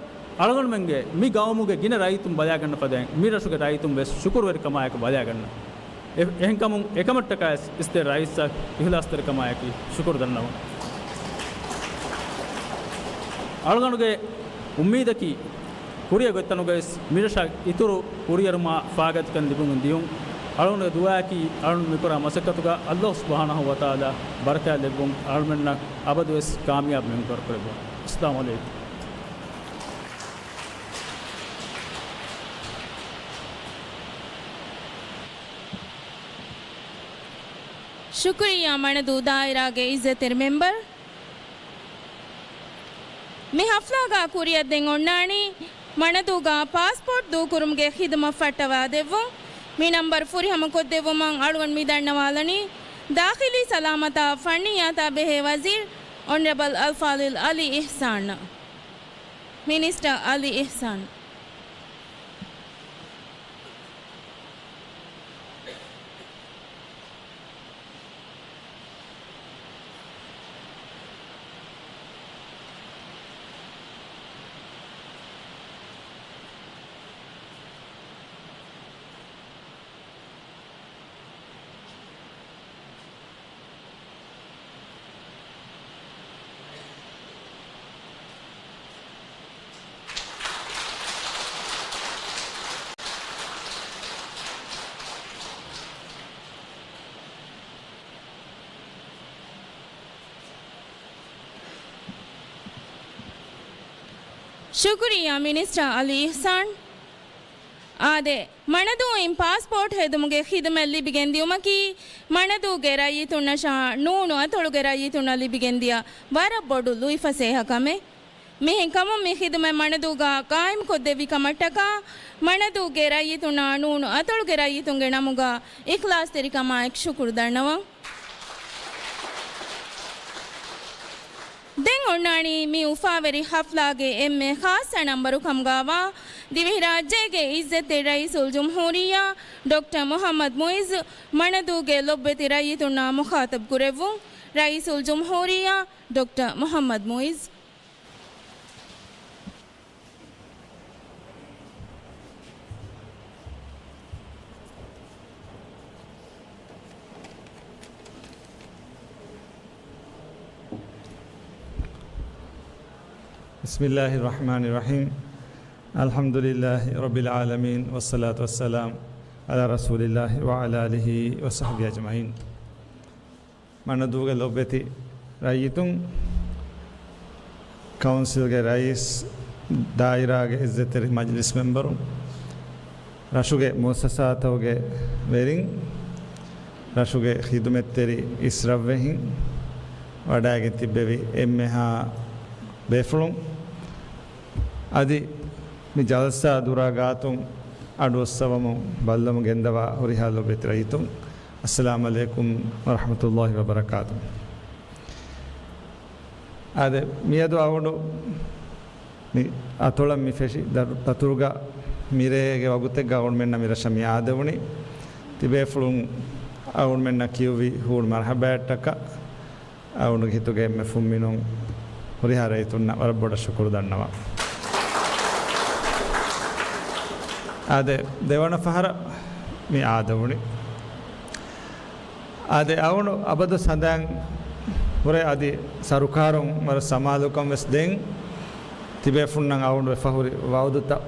އަޅުގަނޑުމެންގެ މި ގައުމުގެ ގިނަ ރައްޔިތުން ބަލާގަންނަ ފަދައިން، މި ރަށުގެ ރައްޔިތުން ވެސް ޝުކުރުވެރިކަމާއެކު ބަލާގަންނަ. އެ-، އެހެންކަމުން އެކަމަށްޓަކާވެސް އިސްތެ ރައީސަށް އިހުލާސްތެރިކަމާއެކީ ޝުކުރު ދަންނަވަން. އަޅުގަނޑުގެ އުއްމީދަކީ، ކުރިއަށް ގޮތްތަނުގައިވެސް މިރަށަށް އިތުރު ކުރިއެރުމާ ފާގަތިކަން ލިބުމުން ދިޔުން. އަޅުގަނޑުގެ ދުޢާއަކީ، އަޅުގަނޑު މިކުރާ މަސައްކަތުގަ ﷲ ސުބްޙާނަހޫ ވަތަޢާލާ ބަރަކާތް ލެއްވުން، އަޅުމެންނަށް އަބަދުވެސް ކާމިޔާބު މެންބަރު ކުރެއްވުން. އައްސަލާމު ޢަލައިކުމް. ޝުކުރިއްޔާ މަނަދޫ ދާއިރާގެ އިއްޒަތްތެރި މެމްބަރު. މި ޙަފްލާގަ ކުރިއަށް ދެން އޮންނާނީ މަނަދޫގަ ޕާސްޕޯޓް ދޫކުރުމުގެ ޚިދުމަތް ފައްޓަވާ ދެއްވުން. މި ނަންބަރު ފުރިހަމަ ކޮށްދެއްވުމަށް އަޅުގަނޑު މި ދަންނަވާލަނީ ދާޚިލީ ސަލާމަތާ ފަންނިއްޔާތާ ބެހޭ ވަޒީރު އޮނަރަބަލް އަލްފާޟިލް ޢަލީ އިޙްސާންއަށް. މިނިސްޓަރ ޢަލީ އިޙްސާން. ޝުކުރިއްޔާ މިނިސްޓަރ ޢަލީ އިޙްސާން. އާދެ، މަނަދޫއިން ޕާސްޕޯޓް ހެދުމުގެ ޚިދުމަތް ލިބިގެން ދިޔުމަކީ، މަނަދޫގެ ރައްޔިތުންނަށާ ނޫނު އަތޮޅުގެ ރައްޔިތުންނަށް ލިބިގެން ދިޔަ ވަރަށް ބޮޑު ލުއިފަސޭހަ ކަމެއް. މިހެން ކަމުން މި ޚިދުމަތް މަނަދޫގަ ޤާއިމްކޮށްދެއްވި ކަމަށްޓަކާ، މަނަދޫގެ ރައްޔިތުންނާ ނޫނު އަތޮޅުގެ ރައްޔިތުންގެ ނަމުގަ އިޚްލާޞްތެރިކަމާއެކު ޝުކުރު ދަންނަވަން. ދެން އޮންނާނީ މި އުފާވެރި ހަފްލާގެ އެންމެ ޚާއްޞަ ނަންބަރު ކަމުގައިވާ ދިވެހިރާއްޖޭގެ އިއްޒަތްތެރި ރައީސުލްޖުމްހޫރިއްޔާ ޑޮކްޓަރ މުޙައްމަދު މުޢިއްޒު މަނަދޫގެ ލޮބުވެތި ރައްޔިތުންނާ މުޚާޠަބު ކުރެއްވުން. ރައީސުލްޖުމްހޫރިއްޔާ ޑޮކްޓަރ މުޙައްމަދު މުޢިއްޒު. بسم الله الرحمن الرحيم. الحمد لله رب العالمين، والصلاة والسلام على رسول الله وعلى آله وصحبه أجمعين. މަނަދޫގެ ލޮބުވެތި ރައްޔިތުން، ކައުންސިލްގެ ރައީސް، ދާއިރާގެ އިއްޒަތްތެރި މަޖިލިސް މެމްބަރުން، ރަށުގެ މުއައްސަސާތަކުގެ ވެރިން، ރަށުގެ ޚިދުމަތްތެރި އިސްރަށްވެހިން، ވަޑައިގެން ތިއްބެވި އެންމެހާ ބޭފުޅުން، އަދި މި ޖަލްސާ ދުރާ ގާތުން އަޑުއައްސަވަމުން ބައްލަވަމުން ގެންދަވާ ހުރިހާ ލޮބުވެތި ރައްޔިތުން، އައްސަލާމު ޢަލައިކުމް ވަރަޙްމަތުﷲި ވަބަރަކާތު. އާދެ، މިއަދު އަޅުގަނޑު މި އަތޮޅަށް މި ފެށި ދަރު-، ދަތުރުގަ މިރޭގެ ވަގުތެއްގަ އަޅުގަނޑުމެންނަށް މި ރަށަށް މި އާދެވުނީ. ތިބޭފުޅުން އަޅުގަނޑުމެންނަށް ކިޔުއްވި ހޫނު މަރުޙަބާއަށްޓަކާ އަޅުގަނޑުގެ ހިތުގެ އެންމެ ފުންމިނުން ހުރިހާ ރައްޔިތުންނަށް ވަރަށް ބޮޑަށް ޝުކުރު ދަންނަވަން. އާދެ، ދެވަނަ ފަހަރަށް މި އާދެވުނީ. އާދެ، އަޅުގަނޑު އަބަދު ހަނދާން ހުރޭ އަދި ސަރުކާރުން ވަރަށް ސަމާލުކަން ވެސް ދޭން، ތިބޭފުންނަށް އަޅުގަނޑު ވެފަ ހުރި ވައުދުތައް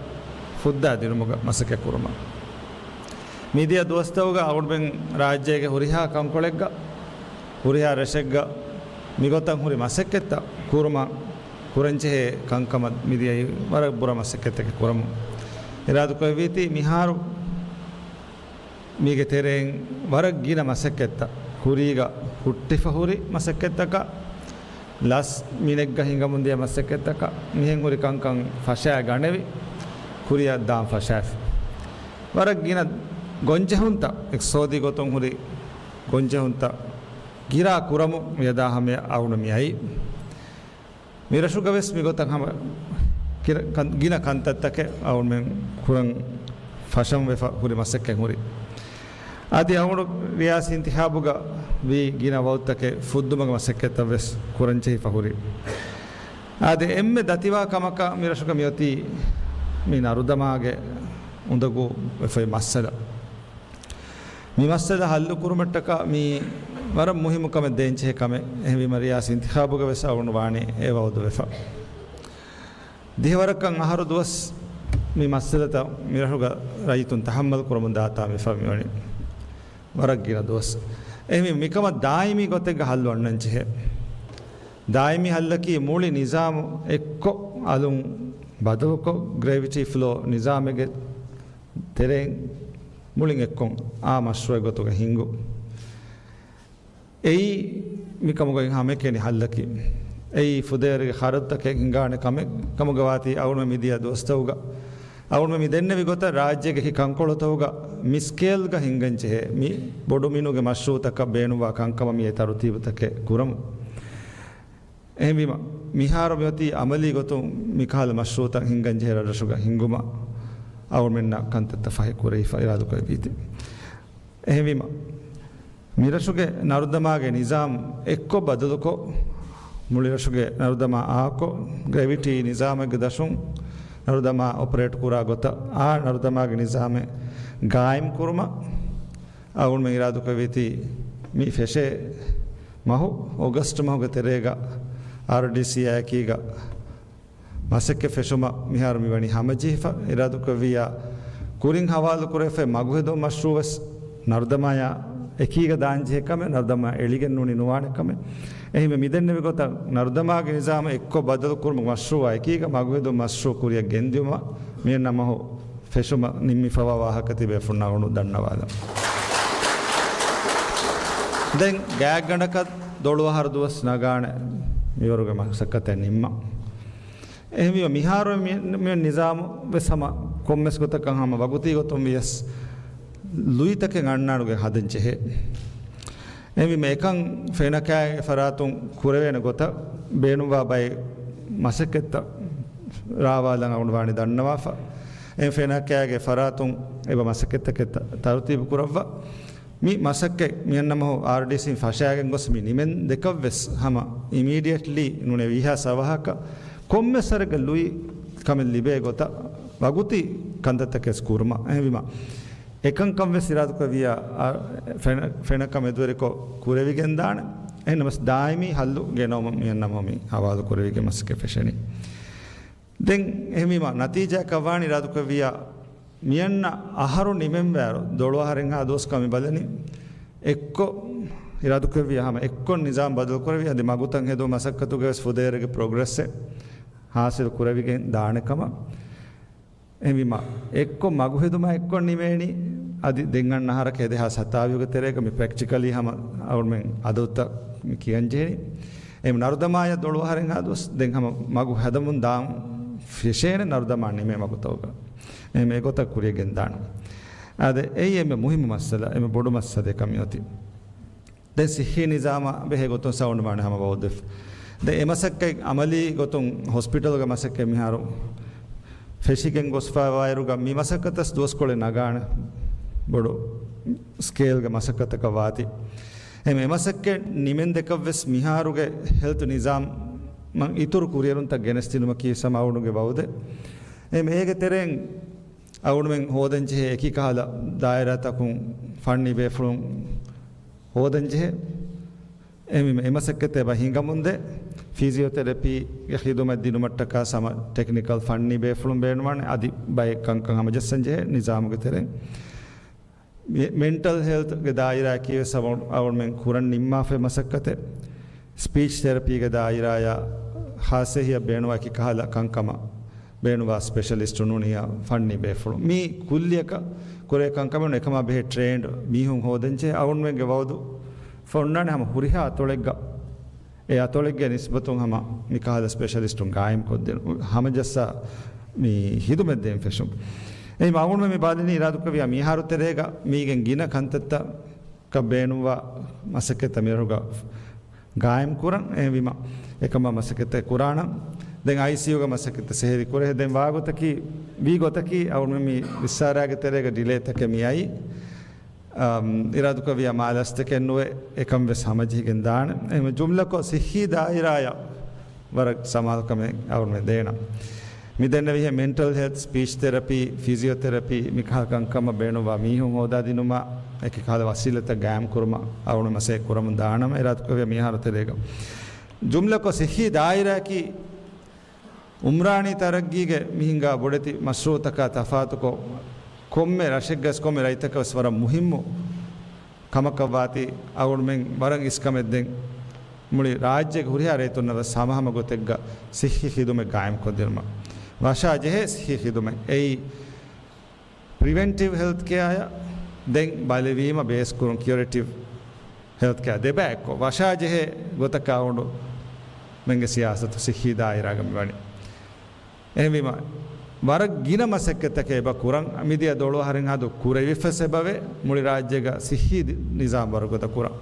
ފުއްދާ ދިނުމުގަ މަސައްކަތް ކުރުމަށް. މިދިޔަ ދުވަސްތަކުގަ އަޅުގަނޑުމެން ރާއްޖޭގެ ހުރިހާ ކަންކޮޅެއްގަ، ހުރިހާ ރަށެއްގަ މިގޮތަށް ހުރި މަސައްކަތްތައް ކުރުމަށް ކުރަންޖެހޭ ކަންކަމަށް މިދިޔައީ ވަރަށް ބުރަ މަސައްކަތްތަކެއް ކުރަމުން އިރާދަކުރެއްވީތީ، މިހާރު މީގެ ތެރެއިން ވަރަށް ގިނަ މަސައްކަތްތައް، ކުރީގަ ހުއްޓިފަ ހުރި މަސައްކަތްތަކަށް، ލަސް މިނެއްގަ ހިނގަމުންދިޔަ މަސައްކަތްތަކަށް، މިހެން ހުރި ކަންކަން ފަށާ ގަނެވި، ކުރިއަށް ދާން ފަށާފި. ވަރަށް ގިނަ ގޮންޖެހުންތައް، އިޤްތިޞާދީ ގޮތުން ހުރި ގޮންޖެހުންތައް ގިރާ ކުރަމުން މިއަދާ ހަމަޔަށް އަޅުގަނޑު މިއައީ. މިރަށުގަވެސް މިގޮތަށް ހަމަ ކިރަ-، ކަން-، ގިނަ ކަންތައްތަކެއް އަޅުގަނޑުމެން ކުރަން ފަށަން ވެފަ ހުރި މަސައްކަތް ހުރި. އަދި އަޅުގަނޑު ރިޔާސީ އިންތިޚާބުގަ ވީ ގިނަ ވައުދުތަކެއް ފުއްދުމުގެ މަސައްކަތްތައް ވެސް ކުރަން ޖެހިފަ ހުރި. އާދެ، އެންމެ ދަތިވާ ކަމަކަށް މިރަށުގަ މިއޮތީ މި ނަރުދަމާގެ އުނދަގޫ ވެފައި މައްސަލަ. މި މައްސަލަ ހައްލު ކުރުމަށްޓަކާ މީ ވަރަށް މުހިއްމު ކަމެއް ދޭންޖެހޭ ކަމެއް. އެހެންވީމަ ރިޔާސީ އިންތިޚާބުގަ ވެސް އަޅުގަނޑު ވާނީ އެ ވައުދު ވެފަ. ދިހަވަރަކަށް އަހަރު ދުވަސް މި މައްސަލަތައް މިރަށުގަ ރައްޔިތުން ތަޙައްމަލް ކުރަމުން ދާތާ މި ފަހު މިވަނީ ވަރަށް ގިނަ ދުވަސް. އެހެންވީ މިކަމަށް ދާއިމީ ގޮތެއްގަ ހައްލު އަންނަން ޖެހޭ. ދާއިމީ ހައްލަކީ މުޅި ނިޒާމު އެއްކޮށް އަލުން ބަދަލުކޮށް، ގްރެވިޓީ ފްލޯ ނިޒާމެއްގެ ތެރެއިން މުޅިން އެއްކޮށް އާ މަޝްރޫއެއް ގޮތުގަ ހިންގު. އެއީ މިކަމުގައި ހަމައެކަނި ހައްލަކީ. އެއީ ފުދޭވަރުގެ ޚަރަދުތަކެއް ހިނގާނެ ކަމެއް ކަމުގަ ވާތީ އަޅުގަނޑު މިދިޔަ ދުވަސްތަކުގަ އަޅުގަނޑު މި ދެންނެވި ގޮތަށް ރާއްޖޭގެ އެކި ކަންކޮޅުތަކުގަ މި ސްކޭލްގަ ހިންގަން ޖެހޭ މި ބޮޑު މިނުގެ މަޝްރޫއުތަކަށް ބޭނުންވާ ކަންކަމަށް މިއީ ތަރުތީބުތަކެއް ކުރަމުން. އެހެންވީމަ، މިހާރު މިއޮތީ އަމަލީ ގޮތުން މިކަހަލަ މަޝްރޫއުތައް ހިންގަން ޖެހޭ ރަށްރަށުގަ ހިންގުމަށް އަޅުގަނޑުމެންނަށް ކަންތައްތައް ފަހި ކުރެވިފަ އިރާދަކުރެއްވީތީ. އެހެންވީމަ، މިރަށުގެ ނަރުދަމާގެ ނިޒާމް އެއްކޮށް ބަދަލުކޮށް، މުޅިރަށުގެ ނަރުދަމާ އާކޮށް، ގްރެވިޓީ ނިޒާމެއްގެ ދަށުން ނަރުދަމާ އޮޕަރޭޓް ކުރާ ގޮތަށް އާ ނަރުދަމާގެ ނިޒާމެއް ގާއިމް ކުރުމަށް، އަޅުގަނޑުމެން އިރާދަކުރެއްވީތީ، މި ފެށޭ މަހު، އޮގަސްޓް މަހުގެ ތެރޭގަ އާރްޑީސީއާ އެކީގަ މަސައްކަތް ފެށުމަށް މިހާރު މިވަނީ ހަމަޖެހިފަ. އިރާދަކުރެއްވިއްޔާ، ކުރިން ހަވާލުކުރެވިފައި މަގުހެދުން މަޝްރޫއު ވެސް ނަރުދަމާޔާ އެކީގަ ދާންޖެހޭ ކަމެއް، ނަރުދަމާ އެޅިގެން ނޫނީ ނުވާނެ ކަމެއް. އެހެންވެ، މިދެންނެވި ގޮތަށް ނަރުދަމާގެ ނިޒާމު އެއްކޮށް ބަދަލު ކުރުމުގެ މަޝްރޫއާ އެކީގަ މަގުހެދުން މަޝްރޫއު ކުރިއަށް ގެންދިއުމަށް މިއަންނަ މަހު ފެށުމަށް ނިންމިފަވާ ވާހަކަ ތިބޭފުންނަށް އަޅުގަނޑު ދަންނަވާލަން. ދެން ގާތްގަނޑަކަށް ދޮޅު އަހަރު ދުވަސް ނަގާނެ މިވަރުގެ މަސައްކަތެއް ނިންމަން. އެހެންވީމަ، މިހާރު މި، މި ނިޒާމު ވެސް ހަމަ ކޮންމެސް ގޮތަކަށް ހަމަ ވަގުތީ ގޮތުން ވިޔަސް ލުއިތަކެއް އަންނާނުގެ ހަދަން ޖެހޭ. އެހެންވީމަ އެކަން ފެނަކާގެ ފަރާތުން ކުރެވޭނެ ގޮތަށް ބޭނުންވާ ބައެއް މަސައްކަތްތައް ރާވާލަން އަޅުގަނޑު ވާނީ ދަންނަވާފަ. އެ ފެނަކާގެ ފަރާތުން އެބަ މަސައްކަތްތަކެއް ތަ-، ތަރުތީބު ކުރައްވާ. މި މަސައްކަތް މިއަންނަމަހު އާރްޑީސީން ފަށާގެން ގޮސް މި ނިމެން ދެކަށްވެސް ހަމަ އިމީޑިއެޓްލީ ނޫނޭ ވީހާ ސަވަހަކަށް ކޮންމެސް ވަރެއްގެ ލުއި ކަމެއް ލިބޭ ގޮތަށް ވަގުތީ ކަންތައްތަކެސް ކުރުމަށް. އެހެންވީމަ އެކަންކަން ވެސް އިރާދުކުރެއްވިއްޔާ، އާ، ފެނަ-، ފެނަކަ މެދުވެރިކޮށް ކުރެވިގެންދާނެ. އެހެންނަމަސް ދާއިމީ ހައްލު ގެނައުމަށް މިއަންނަމަ މި ހަވާލު ކުރެވިގެން މަސައްކަތް ފެށެނީ. ދެން އެހެންވީމަ ނަތީޖާއަކަށް ވާނީ އިރާދުކުރެއްވިއްޔާ، މިއަންނަ އަހަރު ނިމެންވާއިރު ދޮޅު އަހަރެއްހާ ދުވަސް ކަމި ބަލަނީ އެއްކޮށް އިރާދުކުރެއްވިއްޔާ ހަމަ އެއްކޮށް ނިޒާމް ބަދަލުކުރެވި އަދި މަގުތައް ހެދުމުގެ މަސައްކަތުގަވެސް ފުދޭވަރެއްގެ ޕްރޮގްރެސްއެއް ހާސިލު ކުރެވިގެން ދާނެ ކަމަށް. އެހެންވީމަ، އެއްކޮށް މަގު ހެދުމާ އެއްކޮށް ނިމޭނީ، އަދި ދެން އަންނަ އަހަރަކަށް ދެހާސް ހަތާވީހުގެ ތެރޭގަ މި ޕްރެކްޓިކަލީ ހަމަ އަޅުމެން އަދަދުތައް މި ކިޔަން ޖެހެނީ. އެހެން ނަރުދަމާޔަށް ދޮޅު އަހަރެއްހާ ދުވަސް ދެން ހަމަ މަގު ހަދަމުން ދާން ފެށޭނެ ނަރުދަމާ ނިމޭ މަގުތަކުގަ. އެހެން އެގޮތަށް ކުރިޔަށް ގެންދާނަން. އާދެ، އެއީ އެންމެ މުހިއްމު މައްސަލަ، އެންމެ ބޮޑު މައްސަލައެއް ކަމަށް އޮތީ. ދެން ސިއްހީ ނިޒާމާ ބެހޭ ގޮތުން ސައުންޑް ވާނެ ހަމަ ވައުދެފް. ދެން އެ މަސައްކަތް އަމަލީ ގޮތުން ހޮސްޕިޓަލްގެ މަސައްކަތް މިހާރު ފެށިގެން ގޮސްފައިވާއިރުގަ މި މަސައްކަތަސް ދުވަސްކޮޅެއް ނަގާނެ ބޮޑު ސްކޭލްގެ މަސައްކަތަކަށް ވާތީ. އެހެން އެ މަސައްކަތް ނިމެން ދެކަށްވެސް މިހާރުގެ ހެލްތު ނިޒާމަށް އިތުރު ކުރިއެރުންތައް ގެނެސްދިނުމަކީ ސަމާވުނުގެ ވައުދެއް. އެހެން އޭގެ ތެރެއިން އަޅުމެން ހޯދަންޖެހޭ އެކި ކަހަލަ ދާއިރާތަކުން ފަންނީ ބޭފުޅުން ހޯދަންޖެހޭ. އެހެންވީމަ އެ މަސައްކަތްތައް އެބަ ހިނގަމުންދޭ، ފިޒިއޯތެރަޕީގެ ހިދުމަތް ދިނުމަށްޓަކާ ހަމަ ޓެކްނިކަލް ފަންނީ ބޭފުޅުން ބޭނުންވާނެ، އަދި ބައެއް ކަންކަން ހަމަޖައްސަންޖެހޭ ނިޒާމުގެ ތެރެއިން. މެ-، މެންޓަލް ހެލްތުގެ ދާއިރާއަކީވެސް އަޅު-، އަޅުމެން ކުރަން ނިންމާފައި މަސައްކަތެއް. ސްޕީޗް ތެރަޕީގެ ދާއިރާއާ ހާއްސަ އެހީއަށް ބޭނުންވާ އެކި ކަހަލަ ކަންކަމަށް ބޭނުންވާ ސްޕެޝަލިސްޓު ނޫނިއްޔާ ފަންނީ ބޭފުޅުން. މީ ކުއްލިއަކަށް ކުރޭ ކަންކަމެއް ނޫން، އެކަމާ ބެހޭ ޓްރޭންޑް މީހުން ހޯދަންޖެހޭ. އަޅުމެންގެ ވައުދު ފޮންނާނެ ހަމަ ހުރިހާ އަތޮޅެއްގަ، އެ އަތޮޅެއްގެ ނިސްބަތުން ހަމަ މިކަހަލަ ސްޕެޝަލިސްޓުން ގާއިމްކޮށްދޭން، ހަމަޖައްސާ މި ހިދުމަތްދޭން ފެށުން. އެހެން އަޅުމެން މި ބާލަނީ އިރާދުކުރެއްވިއްޔާ މިހާރު ތެރޭގަ މީގެން ގިނަ ކަންތައްތައް ކަށް ބޭނުންވާ މަސައްކަތްތައް މިރަށުގަ ގާއިމް ކުރަން. އެހެންވީމަ އެކަމާ މަސައްކަތްތައް ކުރާނަން. ދެން އައިސީޔޫގެ މަސައްކަތްތައް ސެހިލި ކުރޭ. ދެން ވާގޮތަކީ، ވީ ގޮތަކީ އަޅުގަނޑު މި ވިއްސާރާގެ ތެރޭގަ ޑިލޭތަކެއް މި އައީ. އަމް، އިރާދުކުރެއްވިއްޔާ މާލަސްތަކެއް ނުވެ އެކަން ވެސް ހަމަޖެހިގެން ދާނެ. އެހެން ޖުމްލަކޮށް ސިއްހީ ދާއިރާއަށް ވަރަށް ސަމާލުކަމެއް އަޅުގަނޑުމެން ދޭނަން. މި ދެންނެވިހެން މެންޓަލް ހެލްތް، ސްޕީޗް ތެރަޕީ، ފިޒިއޯތެރަޕީ، މިކަހަލަ ކަންކަމަށް ބޭނުންވާ މީހުން ހޯދާދިނުމަށް، އެކި ކަހަލަ ވަސީލަތްތައް ގާއިމްކުރުމަށް އަޅުގަނޑު މަސައްކަތް ކުރަމުން ދާނަމަ އިރާދަކުރެއްވިއްޔާ މިހާރު ތެރޭގަ. ޖުމްލަކޮށް ސިއްހީ ދާއިރާއަކީ އުމްރާނީ ތަރައްގީގެ މި ހިނގާ ބޮޑެތި މަޝްރޫއުތަކާ ތަފާތުކޮށް، ކޮންމެ ރަށެއްގަސް ކޮންމެ ރަށްތަކަށް ވެސް ވަރަށް މުހިއްމު ކަމަކަށް ވާތީ، އަޅުގަނޑުމެން ވަރަށް އިސްކަމެއް ދެން މުޅި ރާއްޖޭގެ ހުރިހާ ރައްޔިތުންނަށް ވެސް ހަމަހަމަ ގޮތެއްގަ ސިއްހީ ޚިދުމަތް ގާއިމްކޮށްދިނުމަށް ވަށާ ޖެހޭ ސިއްހީ ޚިދުމަތް. އެއީ ޕްރިވެންޓިވް ހެލްތް ކެއާއަށް ދެން ބަލިވީމަ ބޭސްކުރުން ކިއުރޭޓިވް ހެލްތް ކެއާ ދެބައި އެއްކޮށް ވަށާ ޖެހޭ ގޮތަކަށް އަޅުގަނޑުމެންގެ ސިޔާސަތު ސިއްހީ ދާއިރާގަ މިވަނީ. އެހެންވީމަ، ވަރަށް ގިނަ މަސައްކަތްތަކެއް އެބަ ކުރަން. މިދިޔަ ދޮޅު އަހަރެއްހާދު ކުރެވިފަސް އެބަވޭ، މުޅި ރާއްޖޭގަ ސިއްހީ ދި-، ނިޒާމް ވަރުގަދަ ކުރަން.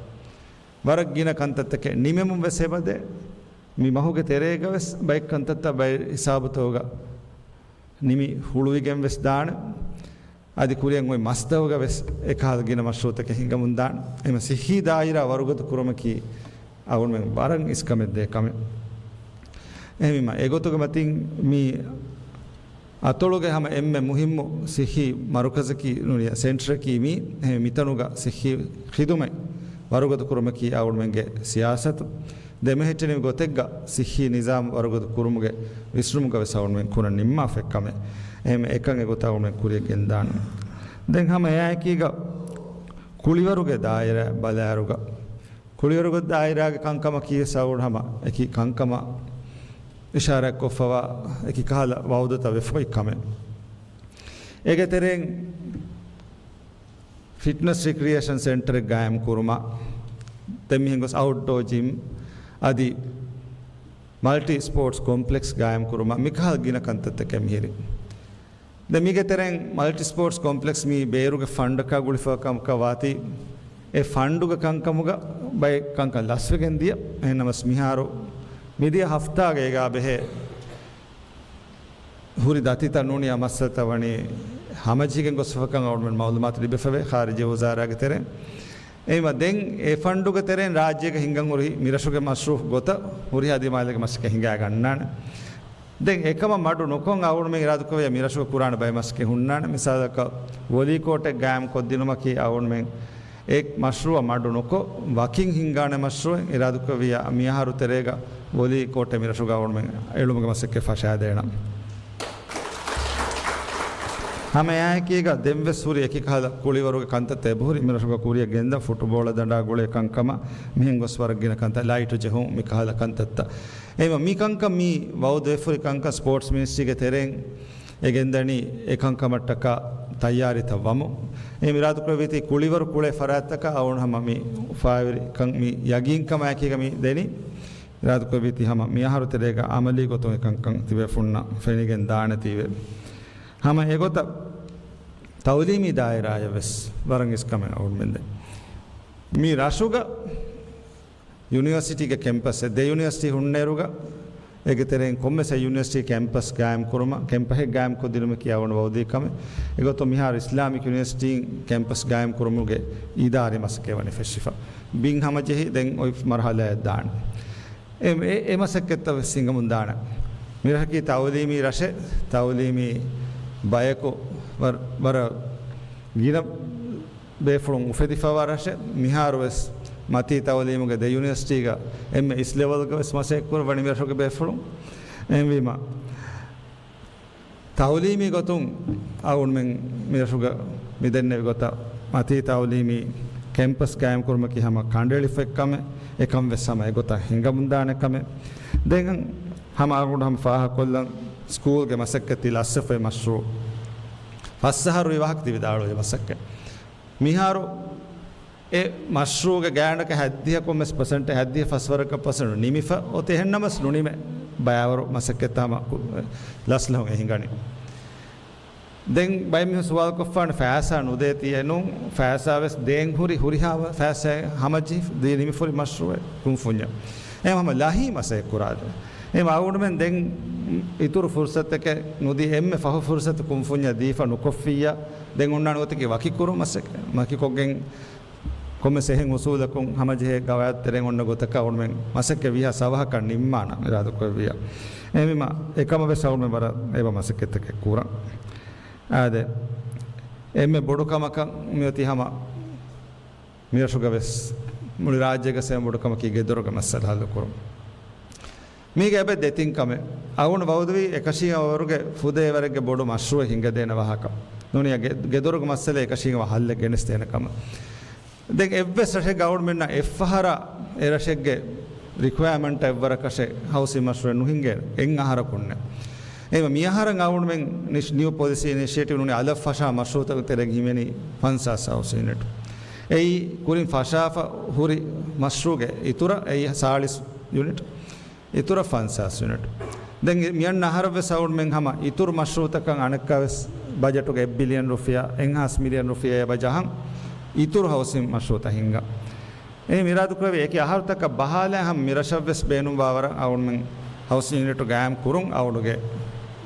ވަރަށް ގިނަ ކަންތައްތަކެއް ނިމެމުން ވެސް އެބަދޭ. މި މަހުގެ ތެރޭގަ ވެސް ބައެއް ކަންތައްތައް ބައެއް ހިސާބުތަކުގަ ނިމި ހުޅުވިގެން ވެސް ދާނެ. އަދި ކުރިއަށް އޮތް މަސްތަކުގަ ވެސް އެކަހަލަ ގިނަ މަޝްރޫއުތަކެއް ހިނގަމުން ދާނެ. އެހެންވީމަ ސިއްހީ ދާއިރާ ވަރުގަދަ ކުރުމަކީ އަޅުގަނޑުމެން ވަރަށް އިސްކަމެއް ދޭ ކަމެއް. އެހެންވީމަ، އެގޮތުގެ މަތިން މި އަތޮޅުގެ ހަމަ އެންމެ މުހިއްމު ސިއްހީ މަރުކަޒަކީ ނޫނިއްޔާ ސެންޓަރަކީ މީ. އެހެންވީމަ މިތަނުގަ ސިއްހީ ޚިދުމަތް ވަރުގަދަ ކުރުމަކީ އަޅުގަނޑުމެންގެ ސިޔާސަތު. ދެމެހެއްޓެނިވި ގޮތެއްގަ ސިއްހީ ނިޒާމް ވަރުގަދަ ކުރުމުގެ ވިސްނުމުގަ ވެސް އަޅުގަނޑުމެން ކުރަން ނިންމާފައި ކަމެއް. އެހެންވީމަ އެކަން އެގޮތަށް އަޅުގަނޑުމެން ކުރިޔަށް ގެންދާނެ. ދެން ހަމަ އެއާއެކީގަ ކުޅިވަރުގެ ދާއިރާ ބަލާއިރުގަ، ކުޅިވަރުގެ ދާއިރާގެ ކަންކަމަކީ ވެސް އަޅުގަނޑު ހަމަ އެކި ކަންކަމަށް އިޝާރާތްކޮށްފަވާ އެކި ކަހަލަ ވައުދުތައް ވެފައި ކަމެއް. އޭގެ ތެރެއިން ފިޓްނަސް ރިކްރިއޭޝަން ސެންޓަރެއް ގާއިމް ކުރުމަށް، ދެން މިހެން ގޮސް އައުޓްޑޯ ޖިމް އަދި މަލްޓި ސްޕޯޓްސް ކޮމްޕްލެކްސް ގާއިމް ކުރުމަށް، މިކަހަލަ ގިނަ ކަންތައްތަކެއް މިހިރީ. ދެން މީގެ ތެރެއިން މަލްޓި ސްޕޯޓްސް ކޮމްޕްލެކްސް މީ ބޭރުގެ ފަންޑަކާ ގުޅިފަ ކަމަކަށް ވާތީ، އެ ފަންޑުގެ ކަންކަމުގަ ބައެއް ކަންކަން ލަސްވެގެން ދިޔަ. އެހެންނަމަސް މިހާރު މިދިޔަ ހަފްތާގައިގާ ބެހޭ ހުރި ދަތިތައް ނޫނީ އާ މައްސަލަތައް ވަނީ ހަމަޖެހިގެން ގޮސްފަކަން އަޅުމެން މައުލޫމާތު ލިބިފަވޭ ޚާރިޖީ ވުޒާރާގެ ތެރެއިން. އެހެންވީމަ ދެން އެ ފަންޑުގެ ތެރެއިން ރާއްޖޭގަ ހިންގަން ހުރި މިރަށުގެ މަޝްރޫއު ގޮތަށް ހުރިހާ ދިމާލެއްގެ މަސައްކަތް ހިނގާގަންނާނެ. ދެން އެކަމަށް މަޑު ނުކޮށް އަޅުމެން އިރާދަކުރެއްވިޔާ މިރަށުގަ ކުރާނެ ބައެއް މަސައްކަތް ހުންނާނެ. މިސާލަކަށް ވޮލީ ކޯޓެއް ގާއިމް ކޮށްދިނުމަކީ އަޅުމެން އެ މަޝްރޫއަށް މަޑު ނުކޮށް، ވަކިން ހިންގާނެ މަޝްރޫއެއް. އިރާދަކުރެއްވިޔާ މިއަހަރު ތެރޭގަ ވޮލީ ކޯޓެއް މިރަށުގަ އަޅުމެން އެޅުމުގެ މަސައްކަތް ފަށާދޭނަން. ހަމައެއާއެކީގަ ދެންވެސް ހުރި އެކި ކަހަލަ ކުޅިވަރުގެ ކަންތައްތައް އެބަހުރި މިރަށުގަ ކުރިއަށް ގެންދަން، ފުޓުބޯޅަ ދަނޑާ ގުޅޭ ކަންކަމަށް މިހެން ގޮސް ވަރަށް ގިނަ ކަންތައް، ލައިޓު ޖެހުން، މި ކަހަލަ ކަންތައްތައް. އެހެންވީމަ މި ކަންކަން މި ވައުދުވެފަ ހުރި ކަންކަން ސްޕޯޓްސް މިނިސްޓްރީގެ ތެރެއިން އެ ގެންދަނީ އެ ކަންކަމަށްޓަކާ ތައްޔާރީތައް ވަމުން. އެހެން އިރާދަކުރެއްވީތީ ކުޅިވަރު ކުޅޭ ފަރާތްތަކަށް އަޅުން ހަމަ މި އުފާވެރިކަން މި ޔަގީންކަމާއެކީގަ މި ދެނީ. އިރާދަކުރެއްވީތީ ހަމަ މިއަހަރު ތެރޭގަ އަމަލީ ގޮތުން އެ ކަންކަން ތިބޭފުންނަށް ފެނިގެން ދާނެތީވެ. ހަމަ އެގޮތަށް ތައުލީމީ ދާއިރާއަށް ވެސް ވަރަށް އިސްކަމެއް އަޅުމެން ދޭ. މި ރަށުގަ ޔުނިވަރސިޓީގެ ކެމްޕަސް، ދެ ޔުނިވަރސިޓީ ހުންނައިރުގަ، އޭގެ ތެރެއިން ކޮންމެސް އެއް ޔުނިވަރސިޓީ ކެމްޕަސް ގާއިމް ކުރުމަށް، ކެމްޕަހެއް ގާއިމް ކޮށްދިނުމަކީ އަޅުގަނޑު ވައުދީ ކަމެއް. އެގޮތުން މިހާރު އިސްލާމިކް ޔުނިވަރސިޓީން ކެމްޕަސް ގާއިމް ކުރުމުގެ އިދާރީ މަސައްކަތް ވަނީ ފެށިފަ. ބިން ހަމަޖެހި ދެން އޮތް މަރުހަލާއަށް ދާނެ. އެ، އެ، އެ މަސައްކަތްތައް ވެސް ހިނގަމުން ދާނެ. މިރަށަކީ ތައުލީމީ ރަށެއް، ތައުލީމީ ބަޔަކު ވަރަށް، ވަރަށް ގިނަ ބޭފުޅުން އުފެދިފަވާ ރަށެއް. މިހާރު ވެސް މަތީ ތައުލީމުގެ ދެ ޔުނިވަރސިޓީގަ އެންމެ އިސް ލެވަލްގަ ވެސް މަސައްކަތް ކުރައްވަނީ މިރަށުގެ ބޭފުޅުން. އެހެންވީމަ، ތައުލީމީ ގޮތުން އަޅުގަނޑުމެން މިރަށުގަ މި ދެންނެވި ގޮތަށް މަތީ ތައުލީމީ ކެމްޕަސް ގާއިމް ކުރުމަކީ ހަމަ ކަނޑައެޅިފައި ކަމެއް، އެކަން ވެސް ހަމަ އެގޮތަށް ހިނގަމުންދާނެ ކަމެއް. ދެން ހަމަ އަޅުގަނޑު ހަމަ ފާހަގަކޮށްލަން، ސްކޫލްގެ މަސައްކަތް ލަސްވެފައި މަޝްރޫއު ފަސް އަހަރު ވި ވާހަކަ ތި ވިދާޅުވި މަސައްކަތް. މިހާރު އެ މަޝްރޫގެ ގާތްގަނޑަކަށް ހަތްދިހަ ކޮންމެސް ޕަސެންޓެއް، ހަތްދިހަ ފަސްވަރަކަށް ޕަސެންޓް ނިމިފަ އޮތީ. އެހެންނަމަސް ނުނިމޭ، ބައިވަރު މަސައްކަތްތައް ހަމަ ކު-، ލަސްލަހުން އެ ހިނގަނީ. ދެން ބައެއް މީހުން ސުވާލުކޮށްފާނެ ފައިސާ ނުދޭތީ. އެ ނޫން، ފައިސާ ވެސް ދޭން ހުރި، ހުރިހާ ފައިސާ ހަމަޖެހި ދީ ނިމިފަ ހުރި މަޝްރޫއެއް ކުންފުންޏަށް. އެ ހަމަ ލަހީ މަސައްކަތް ކުރާ. އެ އަޅުގަނޑުމެން ދެން އިތުރު ފުރުސަތެއް ނުދީ، އެންމެ ފަހު ފުރުސަތު ކުންފުންޏަށް ދީފަ ނުކޮށްފިއްޔާ، ދެން އޮންނާނެ ގޮތަކީ ވަކިކުރު މަސައްކަތް، ވަކިކޮށްގެން ކޮންމެސް އެހެން އުސޫލަކުން ހަމަޖެހޭ ގަވާއިދު ތެރެއިން އޮންނަ ގޮތަކަށް އަޅުމެން މަސައްކަތް ވީހާ ސަވަހަކަށް ނިންމާނަން އިރާދަކުރެއްވިއްޔާ. އެހެންވީމަ އެކަމަށް ވެސް އަޅުމެން ވަރަށް އެބަ މަސައްކަތްތަކެއް ކުރަން. އާދެ، އެންމެ ބޮޑު ކަމަކަށް މިއޮތީ ހަމަ މިރަށުގަ ވެސް މުޅި ރާއްޖޭގަ ސެމެ ބޮޑު ކަމަކީ ގެދޮރުގެ މައްސަލަ ހައްލު ކުރުން. މީގެ އެބަ ދެތިން ކަމެއް. އަޅުގަނޑު ވައުދުވީ އެކަށީގެން ވަރުގެ ފުދޭވަރެއްގެ ބޮޑު މަޝްރޫއެއް ހިންގަދޭނެ ވާހަކަ. ނޫނީ ގެ-، ގެދޮރުގެ މައްސަލަ އެކަށީގެން ހައްލެއް ގެނެސްދޭނެ ކަމަށް. ދެން އެއްވެސް ރަށެއްގަ އަޅުގަނޑުމެންނަށް އެއްފަހަރާ އެ ރަށެއްގެ ރިކުއަރމަންޓް އެއްވަރަކަށެއް ހައުސިން މަޝްރޫއެއް ނުހިނގޭނެ. އެއް އަހަރަކުންނެ. އެހެންވީމަ މި އަހަރަށް އަޅުގަނޑުމެން ނިޝް-، ނިއު ޕޮލިސީ އިނިޝިއޭޓިވް ނޫނީ އަލަށް ފަށާ މަޝްރޫއުތަކުގެ ތެރެއިން ހިމެނީ ފަންސާސް ހައުސް ޔުނިޓް. އެއީ ކުރިން ފަށާފަ ހުރި މަޝްރޫއުގެ އިތުރަށް އެއީ ސާޅީސް ޔުނިޓް. އިތުރަށް ފަންސާސް ޔުނިޓް. ދެން މިއަންނަ އަހަރަށް ވެސް އަޅުގަނޑުމެން ހަމަ އިތުރު މަޝްރޫއުތަކަށް އަނެއްކާ ވެސް ބަޖެޓުގެ އެއް ބިލިއަން ރުފިޔާ، އެއްހާސް މިލިއަން ރުފިޔާ އެބަ ޖަހަން އިތުރު ހައުސިން މަޝްރޫއުތައް ހިންގާ. އެހެން އިރާދަކުރެއްވި އެކި އަހަރުތަކަށް ބަހާލާ ހަމަ މިރަށަށް ވެސް ބޭނުންވާވަރަށް އަޅުގަނޑުމެން ހައުސިން ޔުނިޓު ގާއިމް ކުރުން އަޅުގަނޑުގެ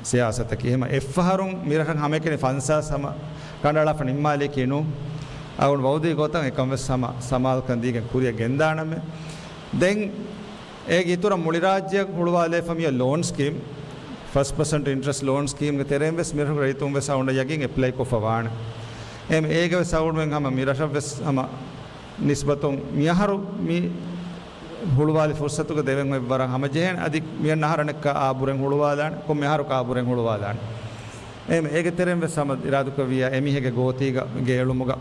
ސިޔާސަތަކީ. އެހެންވީމަ އެއްފަހަރުން މިރަށަށް ހަމައެކަނި ފަންސާސް ހަމަ ކަނޑައަޅާފަ ނިންމާލީކީ ނޫން. އަޅުގަނޑު ވައުދީ ގޮތަށް އެކަން ވެސް ހަމަ ސަމާލުކަން ދީގެން ކުރިއަށް ގެންދާނަމޭ. ދެން އޭގެ އިތުރަށް މުޅި ރާއްޖެއަށް ހުޅުވާލައިފަ މިއޮތް ލޯން ސްކީމް، ފަސް ޕަސެންޓް އިންޓްރެސްޓް ލޯން ސްކީމްގެ ތެރެއިން ވެސް މިރަށުގެ ރައްޔިތުން ވެސް އަޅުގަނޑަށް ޔަގީން އެޕްލައި ކޮށްފަ ވާނެ. އެހެން އޭގަ ވެސް އަޅުގަނޑުމެން ހަމަ މި ރަށަށް ވެސް ހަމަ ނިސްބަތުން މިއަހަރު މި ހުޅުވާލި ފުރުސަތުގަ ދެވެން އޮތް ވަރަށް ހަމަޖެހޭނެ. އަދި މިއަންނަ އަހަރަނެއްކާ އާބުރެން ހުޅުވާލާނެ، ކޮންމެ އަހަރަކު އާބުރެން ހުޅުވާލާނެ. އެހެން އޭގެ ތެރެއިން ވެސް ހަމަ އިރާދަކުރެއްވިއްޔާ އެމީހެއްގެ ގޯތީގަ ގެއެޅުމުގަ.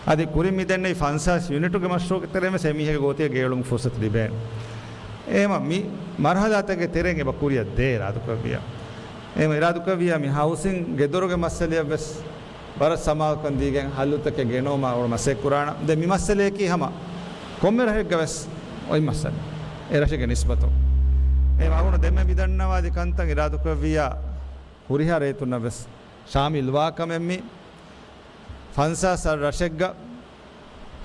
އަދި ކުރިން މި ދެންނެވި ފަންސާސް ޔުނިޓުގެ މަޝްރޫއުގެ ތެރެއިން ވެސް އެމީހެއްގެ ގޯތީގަ ގެއެޅުމުގެ ފުރުސަތު ލިބޭނެ. އެހެންވީމަ މި މަރުހަލާތަކުގެ ތެރެއިން އެބަ ކުރިއަށް ދޭ އިރާދަކުރެއްވިއްޔާ. އެހެންވީމަ އިރާދަކުރެއްވިއްޔާ މި ހައުސިން ގެދޮރުގެ މައްސަލަޔަށް ވެސް ވަރަށް ސަމާލުކަން ދީގެން ހައްލުތަކެއް ގެނައުމަށް އަޅުގަނޑު މަސައްކަތް ކުރާނަން. ދެން މި މައްސަލަޔަކީ ހަމަ ކޮންމެ ރަށެއްގަ ވެސް އޮތް މައްސަލަ. އެ ރަށެއްގެ ނިސްބަތުން. އެ އަޅުގަނޑު ދެންމެ މި ދަންނަވާލި ކަންތައް އިރާދަކުރެއްވިއްޔާ ހުރިހާ ރައްޔިތުންނަށް ވެސް ޝާމިލްވާ ކަމެއް މި. ފަންސާސް އަށް ރަށެއްގަ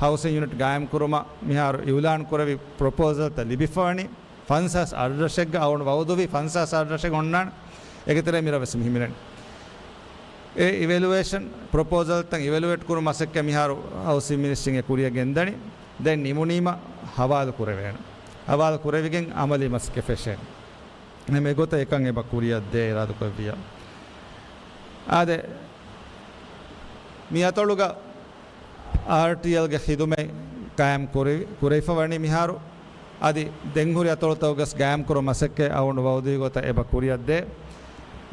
ހައުސިން ޔުނިޓް ގާއިމް ކުރުމަށް މިހާރު އިއުލާން ކުރެވި ޕްރޮޕޯސަލްތައް ލިބިފަވަނީ. ފަންސާސް އަށްރަށެއްގަ އަޅުގަނޑު ވައުދުވި ފަންސާސް އަށްރަށެއް އޮންނާނެ. އޭގެ ތެރޭ މިރަށް ވެސް މި ހިމެނެނީ. އެ އިވެލުއޭޝަން ޕްރޮޕޯސަލްތައް އިވެލުއޭޓް ކުރުމަށް މަސައްކަތް މިހާރު ހައުސިން މިނިސްޓްރީން އެ ކުރިއަށް ގެންދަނީ. ދެން ނިމުނީމަ ހަވާލު ކުރެވޭނެ. ހަވާލު ކުރެވިގެން އަމަލީ މަސައްކަތް ފެށޭނެ. އެހެން އެގޮތަށް އެކަން އެބަ ކުރިއަށް ދޭ އިރާދަކުރެއްވިއްޔާ. އާދެ، މި އަތޮޅުގަ އާރްޓީއެލްގެ ޚިދުމަތް ޤާއިމް ކުރި-، ކުރެވިފަ ވަނީ މިހާރު. އަދި ދެން ހުރި އަތޮޅުތަކުގަސް ގާއިމް ކުރުމަށް މަސައްކަތް އަޅުގަނޑު ވައުދުވި ގޮތަށް އެބަ ކުރިއަށް ދޭ.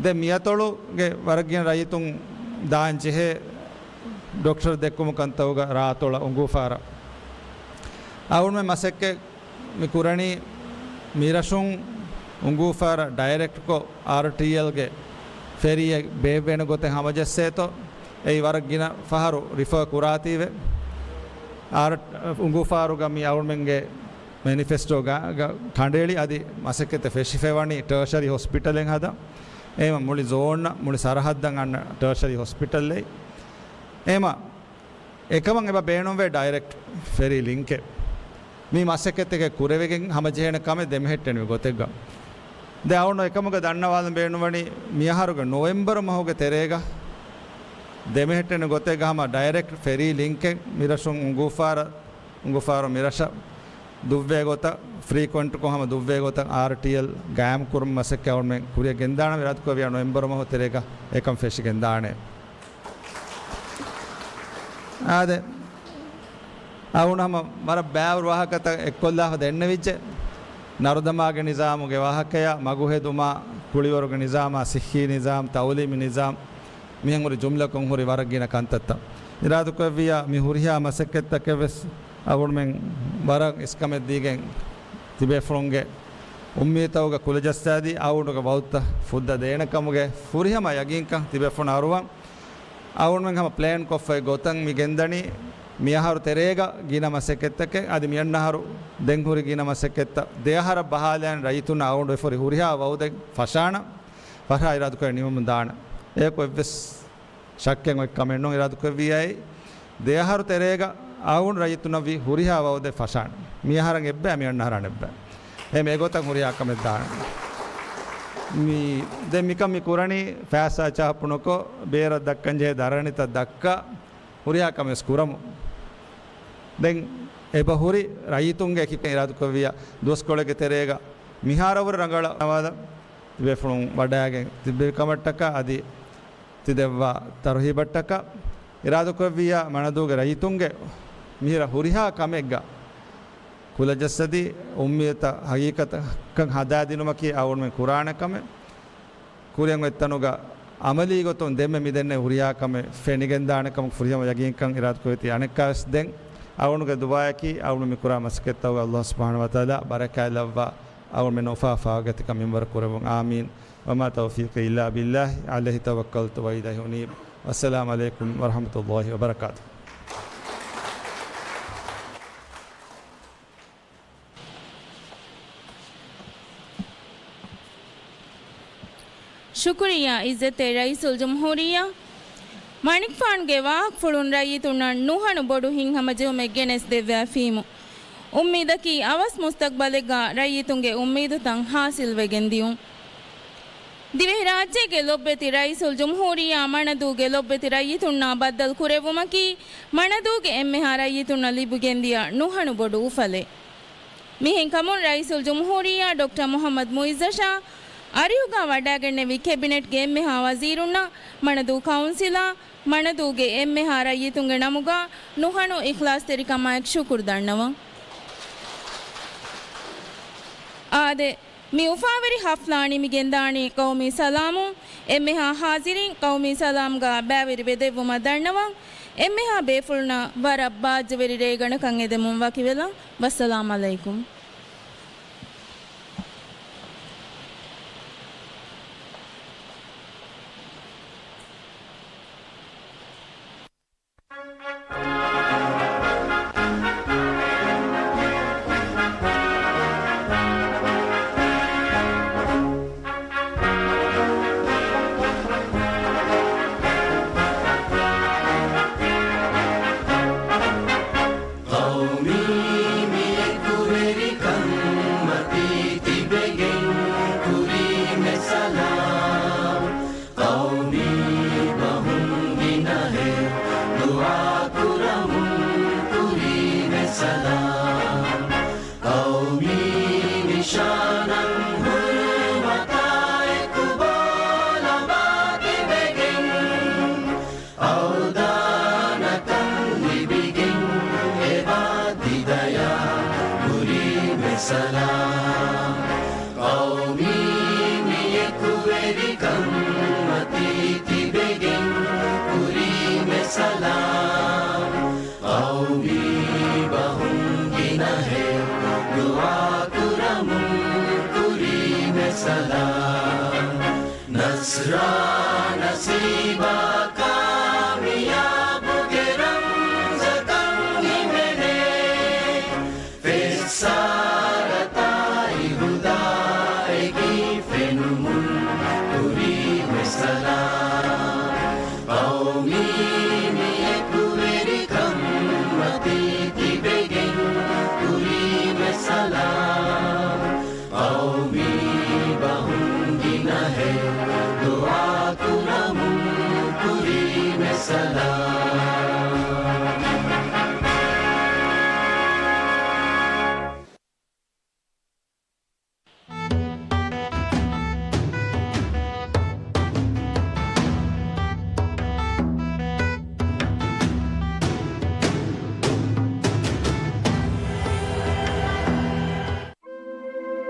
ދެން މި އަތޮޅުގެ ވަރަށް ގިނަ ރައްޔިތުން ދާން ޖެހޭ ޑޮކްޓަރު ދެއްކުމު ކަންތައްގަ ރާއަތޮޅަށް އުނގޫފާރަށް އަޅުގަނޑުމެން މަސައްކަތް މި ކުރަނީ މިރަށުން އުނގޫފާރަށް ޑައިރެކްޓްކޮށް އާރްޓީއެލްގެ ފެރީއެއް ބޭއްވޭނެ ގޮތެއް ހަމަޖެއްސޭތޯ. އެއީ ވަރަށް ގިނަ ފަހަރު ރިފަރ ކުރާތީވެ. އާރް-، އުނގޫފާރުގަ މި އަޅުގަނޑުމެންގެ މެނިފެސްޓޯގަ ކަނޑައެޅި އަދި މަސައްކަތްތައް ފެށިފައިވަނީ ޓާޝަރީ ހޮސްޕިޓަލެއް ހަދަން. އެހެންވީމަ މުޅި ޒޯންއަށް، މުޅި ސަރަހައްދަށް އަންނަ ޓާޝަރީ ހޮސްޕިޓަލެއް. އެހެންވީމަ އެކަމަށް އެބަ ބޭނުންވޭ ޑައިރެކްޓް ފެރީ ލިންކެއް. މި މަސައްކަތްތަކެއް ކުރެވިގެން ހަމަޖެހޭނެ ކަމެއް ދެމެހެއްޓެނިވި ގޮތެއްގަ. ދެން އަޅުގަނޑު އެކަމުގަ ދަންނަވާލަން ބޭނުންވަނީ މިއަހަރުގެ ނޮވެމްބަރު މަހުގެ ތެރޭގަ ދެމެހެއްޓެނި ގޮތެއްގަ ހަމަ ޑައިރެކްޓް ފެރީ ލިންކެއް މިރަށުން އުނގޫފާރަށް، އުނގޫފާރު މިރަށަށް ދުއްވޭ ގޮތަށް، ފްރީކުއެންޓްކޮށް ހަމަ ދުއްވޭ ގޮތަށް އާރްޓީއެލް ގާއިމް ކުރުމަށް މަސައްކަތް އަޅުގަނޑުމެން ކުރިއަށް ގެންދާނަން. އިރާދަކުރެއްވިއްޔާ ނޮވެމްބަރު މަހު ތެރޭގަ އެކަން ފެށިގެންދާނެ. އާދެ، އަޅުގަނޑު ހަމަ ވަރަށް ބައިވަރު ވާހަކަތައް އެއްކޮށްލާފަ ދެންނެވިއްޖެ. ނަރުދަމާގެ ނިޒާމުގެ ވާހަކަޔާ، މަގުހެދުމާ، ކުޅިވަރުގެ ނިޒާމާ، ޞިއްޙީ ނިޒާމް، ތައުލީމީ ނިޒާމް، މިހެން ހުރި ޖުމްލަކޮށް ހުރި ވަރަށް ގިނަ ކަންތައްތައް. އިރާދަކުރެއްވިއްޔާ މި ހުރިހާ މަސައްކަތްތަކެއް ވެސް އަޅުގަނޑުމެން ވަރަށް އިސްކަމެއް ދީގެން ތިބޭފުޅުންގެ އުއްމީދުތަކުގަ ކުލަޖައްސާދީ އަޅުގަނޑުގެ ވައުދުތައް ފުއްދަ ދޭނެ ކަމުގެ ފުރިހަމަ ޔަގީންކަން ތިބޭފުޅުން އަރުވަން. އަޅުގަނޑުމެން ހަމަ ޕްލޭން ކޮށްފައި ގޮތަށް މި ގެންދަނީ މިއަހަރު ތެރޭގަ ގިނަ މަސައްކަތްތަކެއް، އަދި މިއަންނަ އަހަރު ދެން ހުރި ގިނަ މަސައްކަތްތައް ދެ އަހަރަށް ބަހާލައިގެން ރައްޔިތުންނަށް އަޅުގަނޑު އެފަހުރި ހުރިހާ ވައުދެއް ފަށާނަން. ފަށާ އިރާދަކުރެ ނިމުމުން ދާނެ. އެއަކު އެއްވެސް ޝައްކެއް އޮތް ކަމެއް ނޫން. އިރާދަކުރެއްވިއްޔާ ދެ އަހަރު ތެރޭގަ އަޅުގަނޑު ރައްޔިތުންނަށް ވީ ހުރިހާ ވައުދެއް ފަށާނެ. މި އަހަރަށް އެއްބައި، މި އަންނަ އަހަރަށް އެއްބައި. އެހެން އެގޮތަށް ހުރިހާ ކަމެއް ދާނެ. މި، ދެން މިކަން މި ކުރަނީ ފައިސާ ޗާޕު ނުކޮށް، ބޭރަށް ދައްކަން ޖެހޭ ދަރަނިތައް ދައްކާ، ހުރިހާ ކަމެއް ވެސް ކުރަމު. ދެން އެބަ ހުރި ރައްޔިތުންގެ އެކި އިރާދަކުރެއްވިއްޔާ ދުވަސްކޮޅެއްގެ ތެރޭގަ މިހާރަށްވުރެ ރަނގަޅަށް ނަވާލަން ތިބޭފުޅުން ވަޑައިގެން ތިއްބެވި ކަމަށްޓަކާ އަދި ތި ދެއްވާ ތަރުހީބަށްޓަކާ އިރާދަކުރެއްވިއްޔާ މަނަދޫގެ ރައްޔިތުންގެ މިހިރަ ހުރިހާ ކަމެއްގަ ކުލަޖައްސަދީ އުއްމީދުތައް ހަގީގަތަކަށް ހަދާދިނުމަކީ އަޅުގަނޑުމެން ކުރާނެ ކަމެއް. ކުރިއަށް އޮތް ތަނުގަ އަމަލީ ގޮތުން ދެންމެ މިދެންނެވި ހުރިހާ ކަމެއް ފެނިގެންދާނެ ކަމަކު ފުރިހަމަ ޔަގީންކަން އިރާދަކުރެއްވި އަނެއްކާވެސް ދެން އަޅުގަނޑުގެ ދުޢާއަކީ އަޅުގަނޑު މި ކުރާ މަސައްކަތްތަކުގަ ﷲ ސުބްޙާނަހޫ ވަތަޢާލާ ބަރަކާތް ލައްވާ އަޅުގަނޑުމެން އުފާ ފާގަތިކަން މިންވަރު ކުރެއްވުން. އާމީން. وما توفيقي إلا بالله، عليه توكلت وإليه أنيب. والسلام عليكم ورحمة الله وبركاته. ޝުކުރިއްޔާ އިއްޒަތްތެރި ރައީސުލްޖުމްހޫރިއްޔާ. މަނިކުފާނުގެ ވާހަކަފުޅުން ރައްޔިތުންނަށް ނުހަނު ބޮޑު ހިތްހަމަޖެހުމެއް ގެނެސްދެއްވާފީމު. އުއްމީދަކީ އަވަސް މުސްތަޤްބަލެއްގަ ރައްޔިތުންގެ އުއްމީދުތައް ހާސިލްވެގެން ދިޔުން. ދިވެހިރާއްޖޭގެ ލޮބުވެތި ރައީސުލްޖުމްހޫރިއްޔާ މަނަދޫގެ ލޮބުވެތި ރައްޔިތުންނާ ބައްދަލު ކުރެއްވުމަކީ، މަނަދޫގެ އެންމެހާ ރައްޔިތުންނަށް ލިބިގެންދިޔަ ނުހަނު ބޮޑު އުފަލެއް. މިހެންކަމުން ރައީސުލްޖުމްހޫރިއްޔާ ޑޮކްޓަރ މުޙައްމަދު މުޢިއްޒަށާ އަރިހުގަ ވަޑައިގެންނެވި ކެބިނެޓްގެ އެންމެހާ ވަޒީރުންނަށް މަނަދޫ ކައުންސިލާ، މަނަދޫގެ އެންމެހާ ރައްޔިތުންގެ ނަމުގަ ނުހަނު އިޚްލާޞްތެރިކަމާއެކު ޝުކުރު ދަންނަވަން. އާދެ! މި އުފާވެރި ހަފްލާ ނިމިގެންދާނީ ޤައުމީ ސަލާމުން. އެންމެހާ ހާޒިރީން ޤައުމީ ސަލާމްގަ ބައިވެރިވެ ދެއްވުމަށް ދަންނަވަން. އެންމެހާ ބޭފުޅުންނަށް ވަރަށް ބާއްޖަވެރި ރޭގަނޑަކަށް އެދެމުން ވަކިވެލަން. ވައްސަލާމް ޢަލައިކުމް. ސަލާމް. ޤައުމީ ނިޝާނަށް ހުރުމަތާ އެކުބާލަބާ ތިބެގެން، އަވްދާނަކަން ލިބިގެން އެބާ ތިދަޔާ ކުރީމެ ސަލާމް. ޤައުމީ މި އެކުވެރިކަން މަތީ ތިބެގެން ކުރީމެ ސަލާމް. ޤައުމީ ބަހުން ގިނަހެއް ދުޢާ ކުރަމުން ކުރީމެ ސަލާމް. ނަޞްރާ ނަސީބާ ކާމިޔާބުގެ ރަމްޒަކަށް ހިމެނޭ. ފެއްސާރަތާއި ހުދާއެކީ ފެނުމުން ކުރީމެ ސަލާމް. ޤައުމީ މި އެކުވެރިކަން މަތީ ތިބެގެން ކުރީމެ ސަލާމް. ޤައުމީ ބަހުން ގިނަހެއް ދުޢާ ކުރަމުން ކުރީމެ ސަލާމް.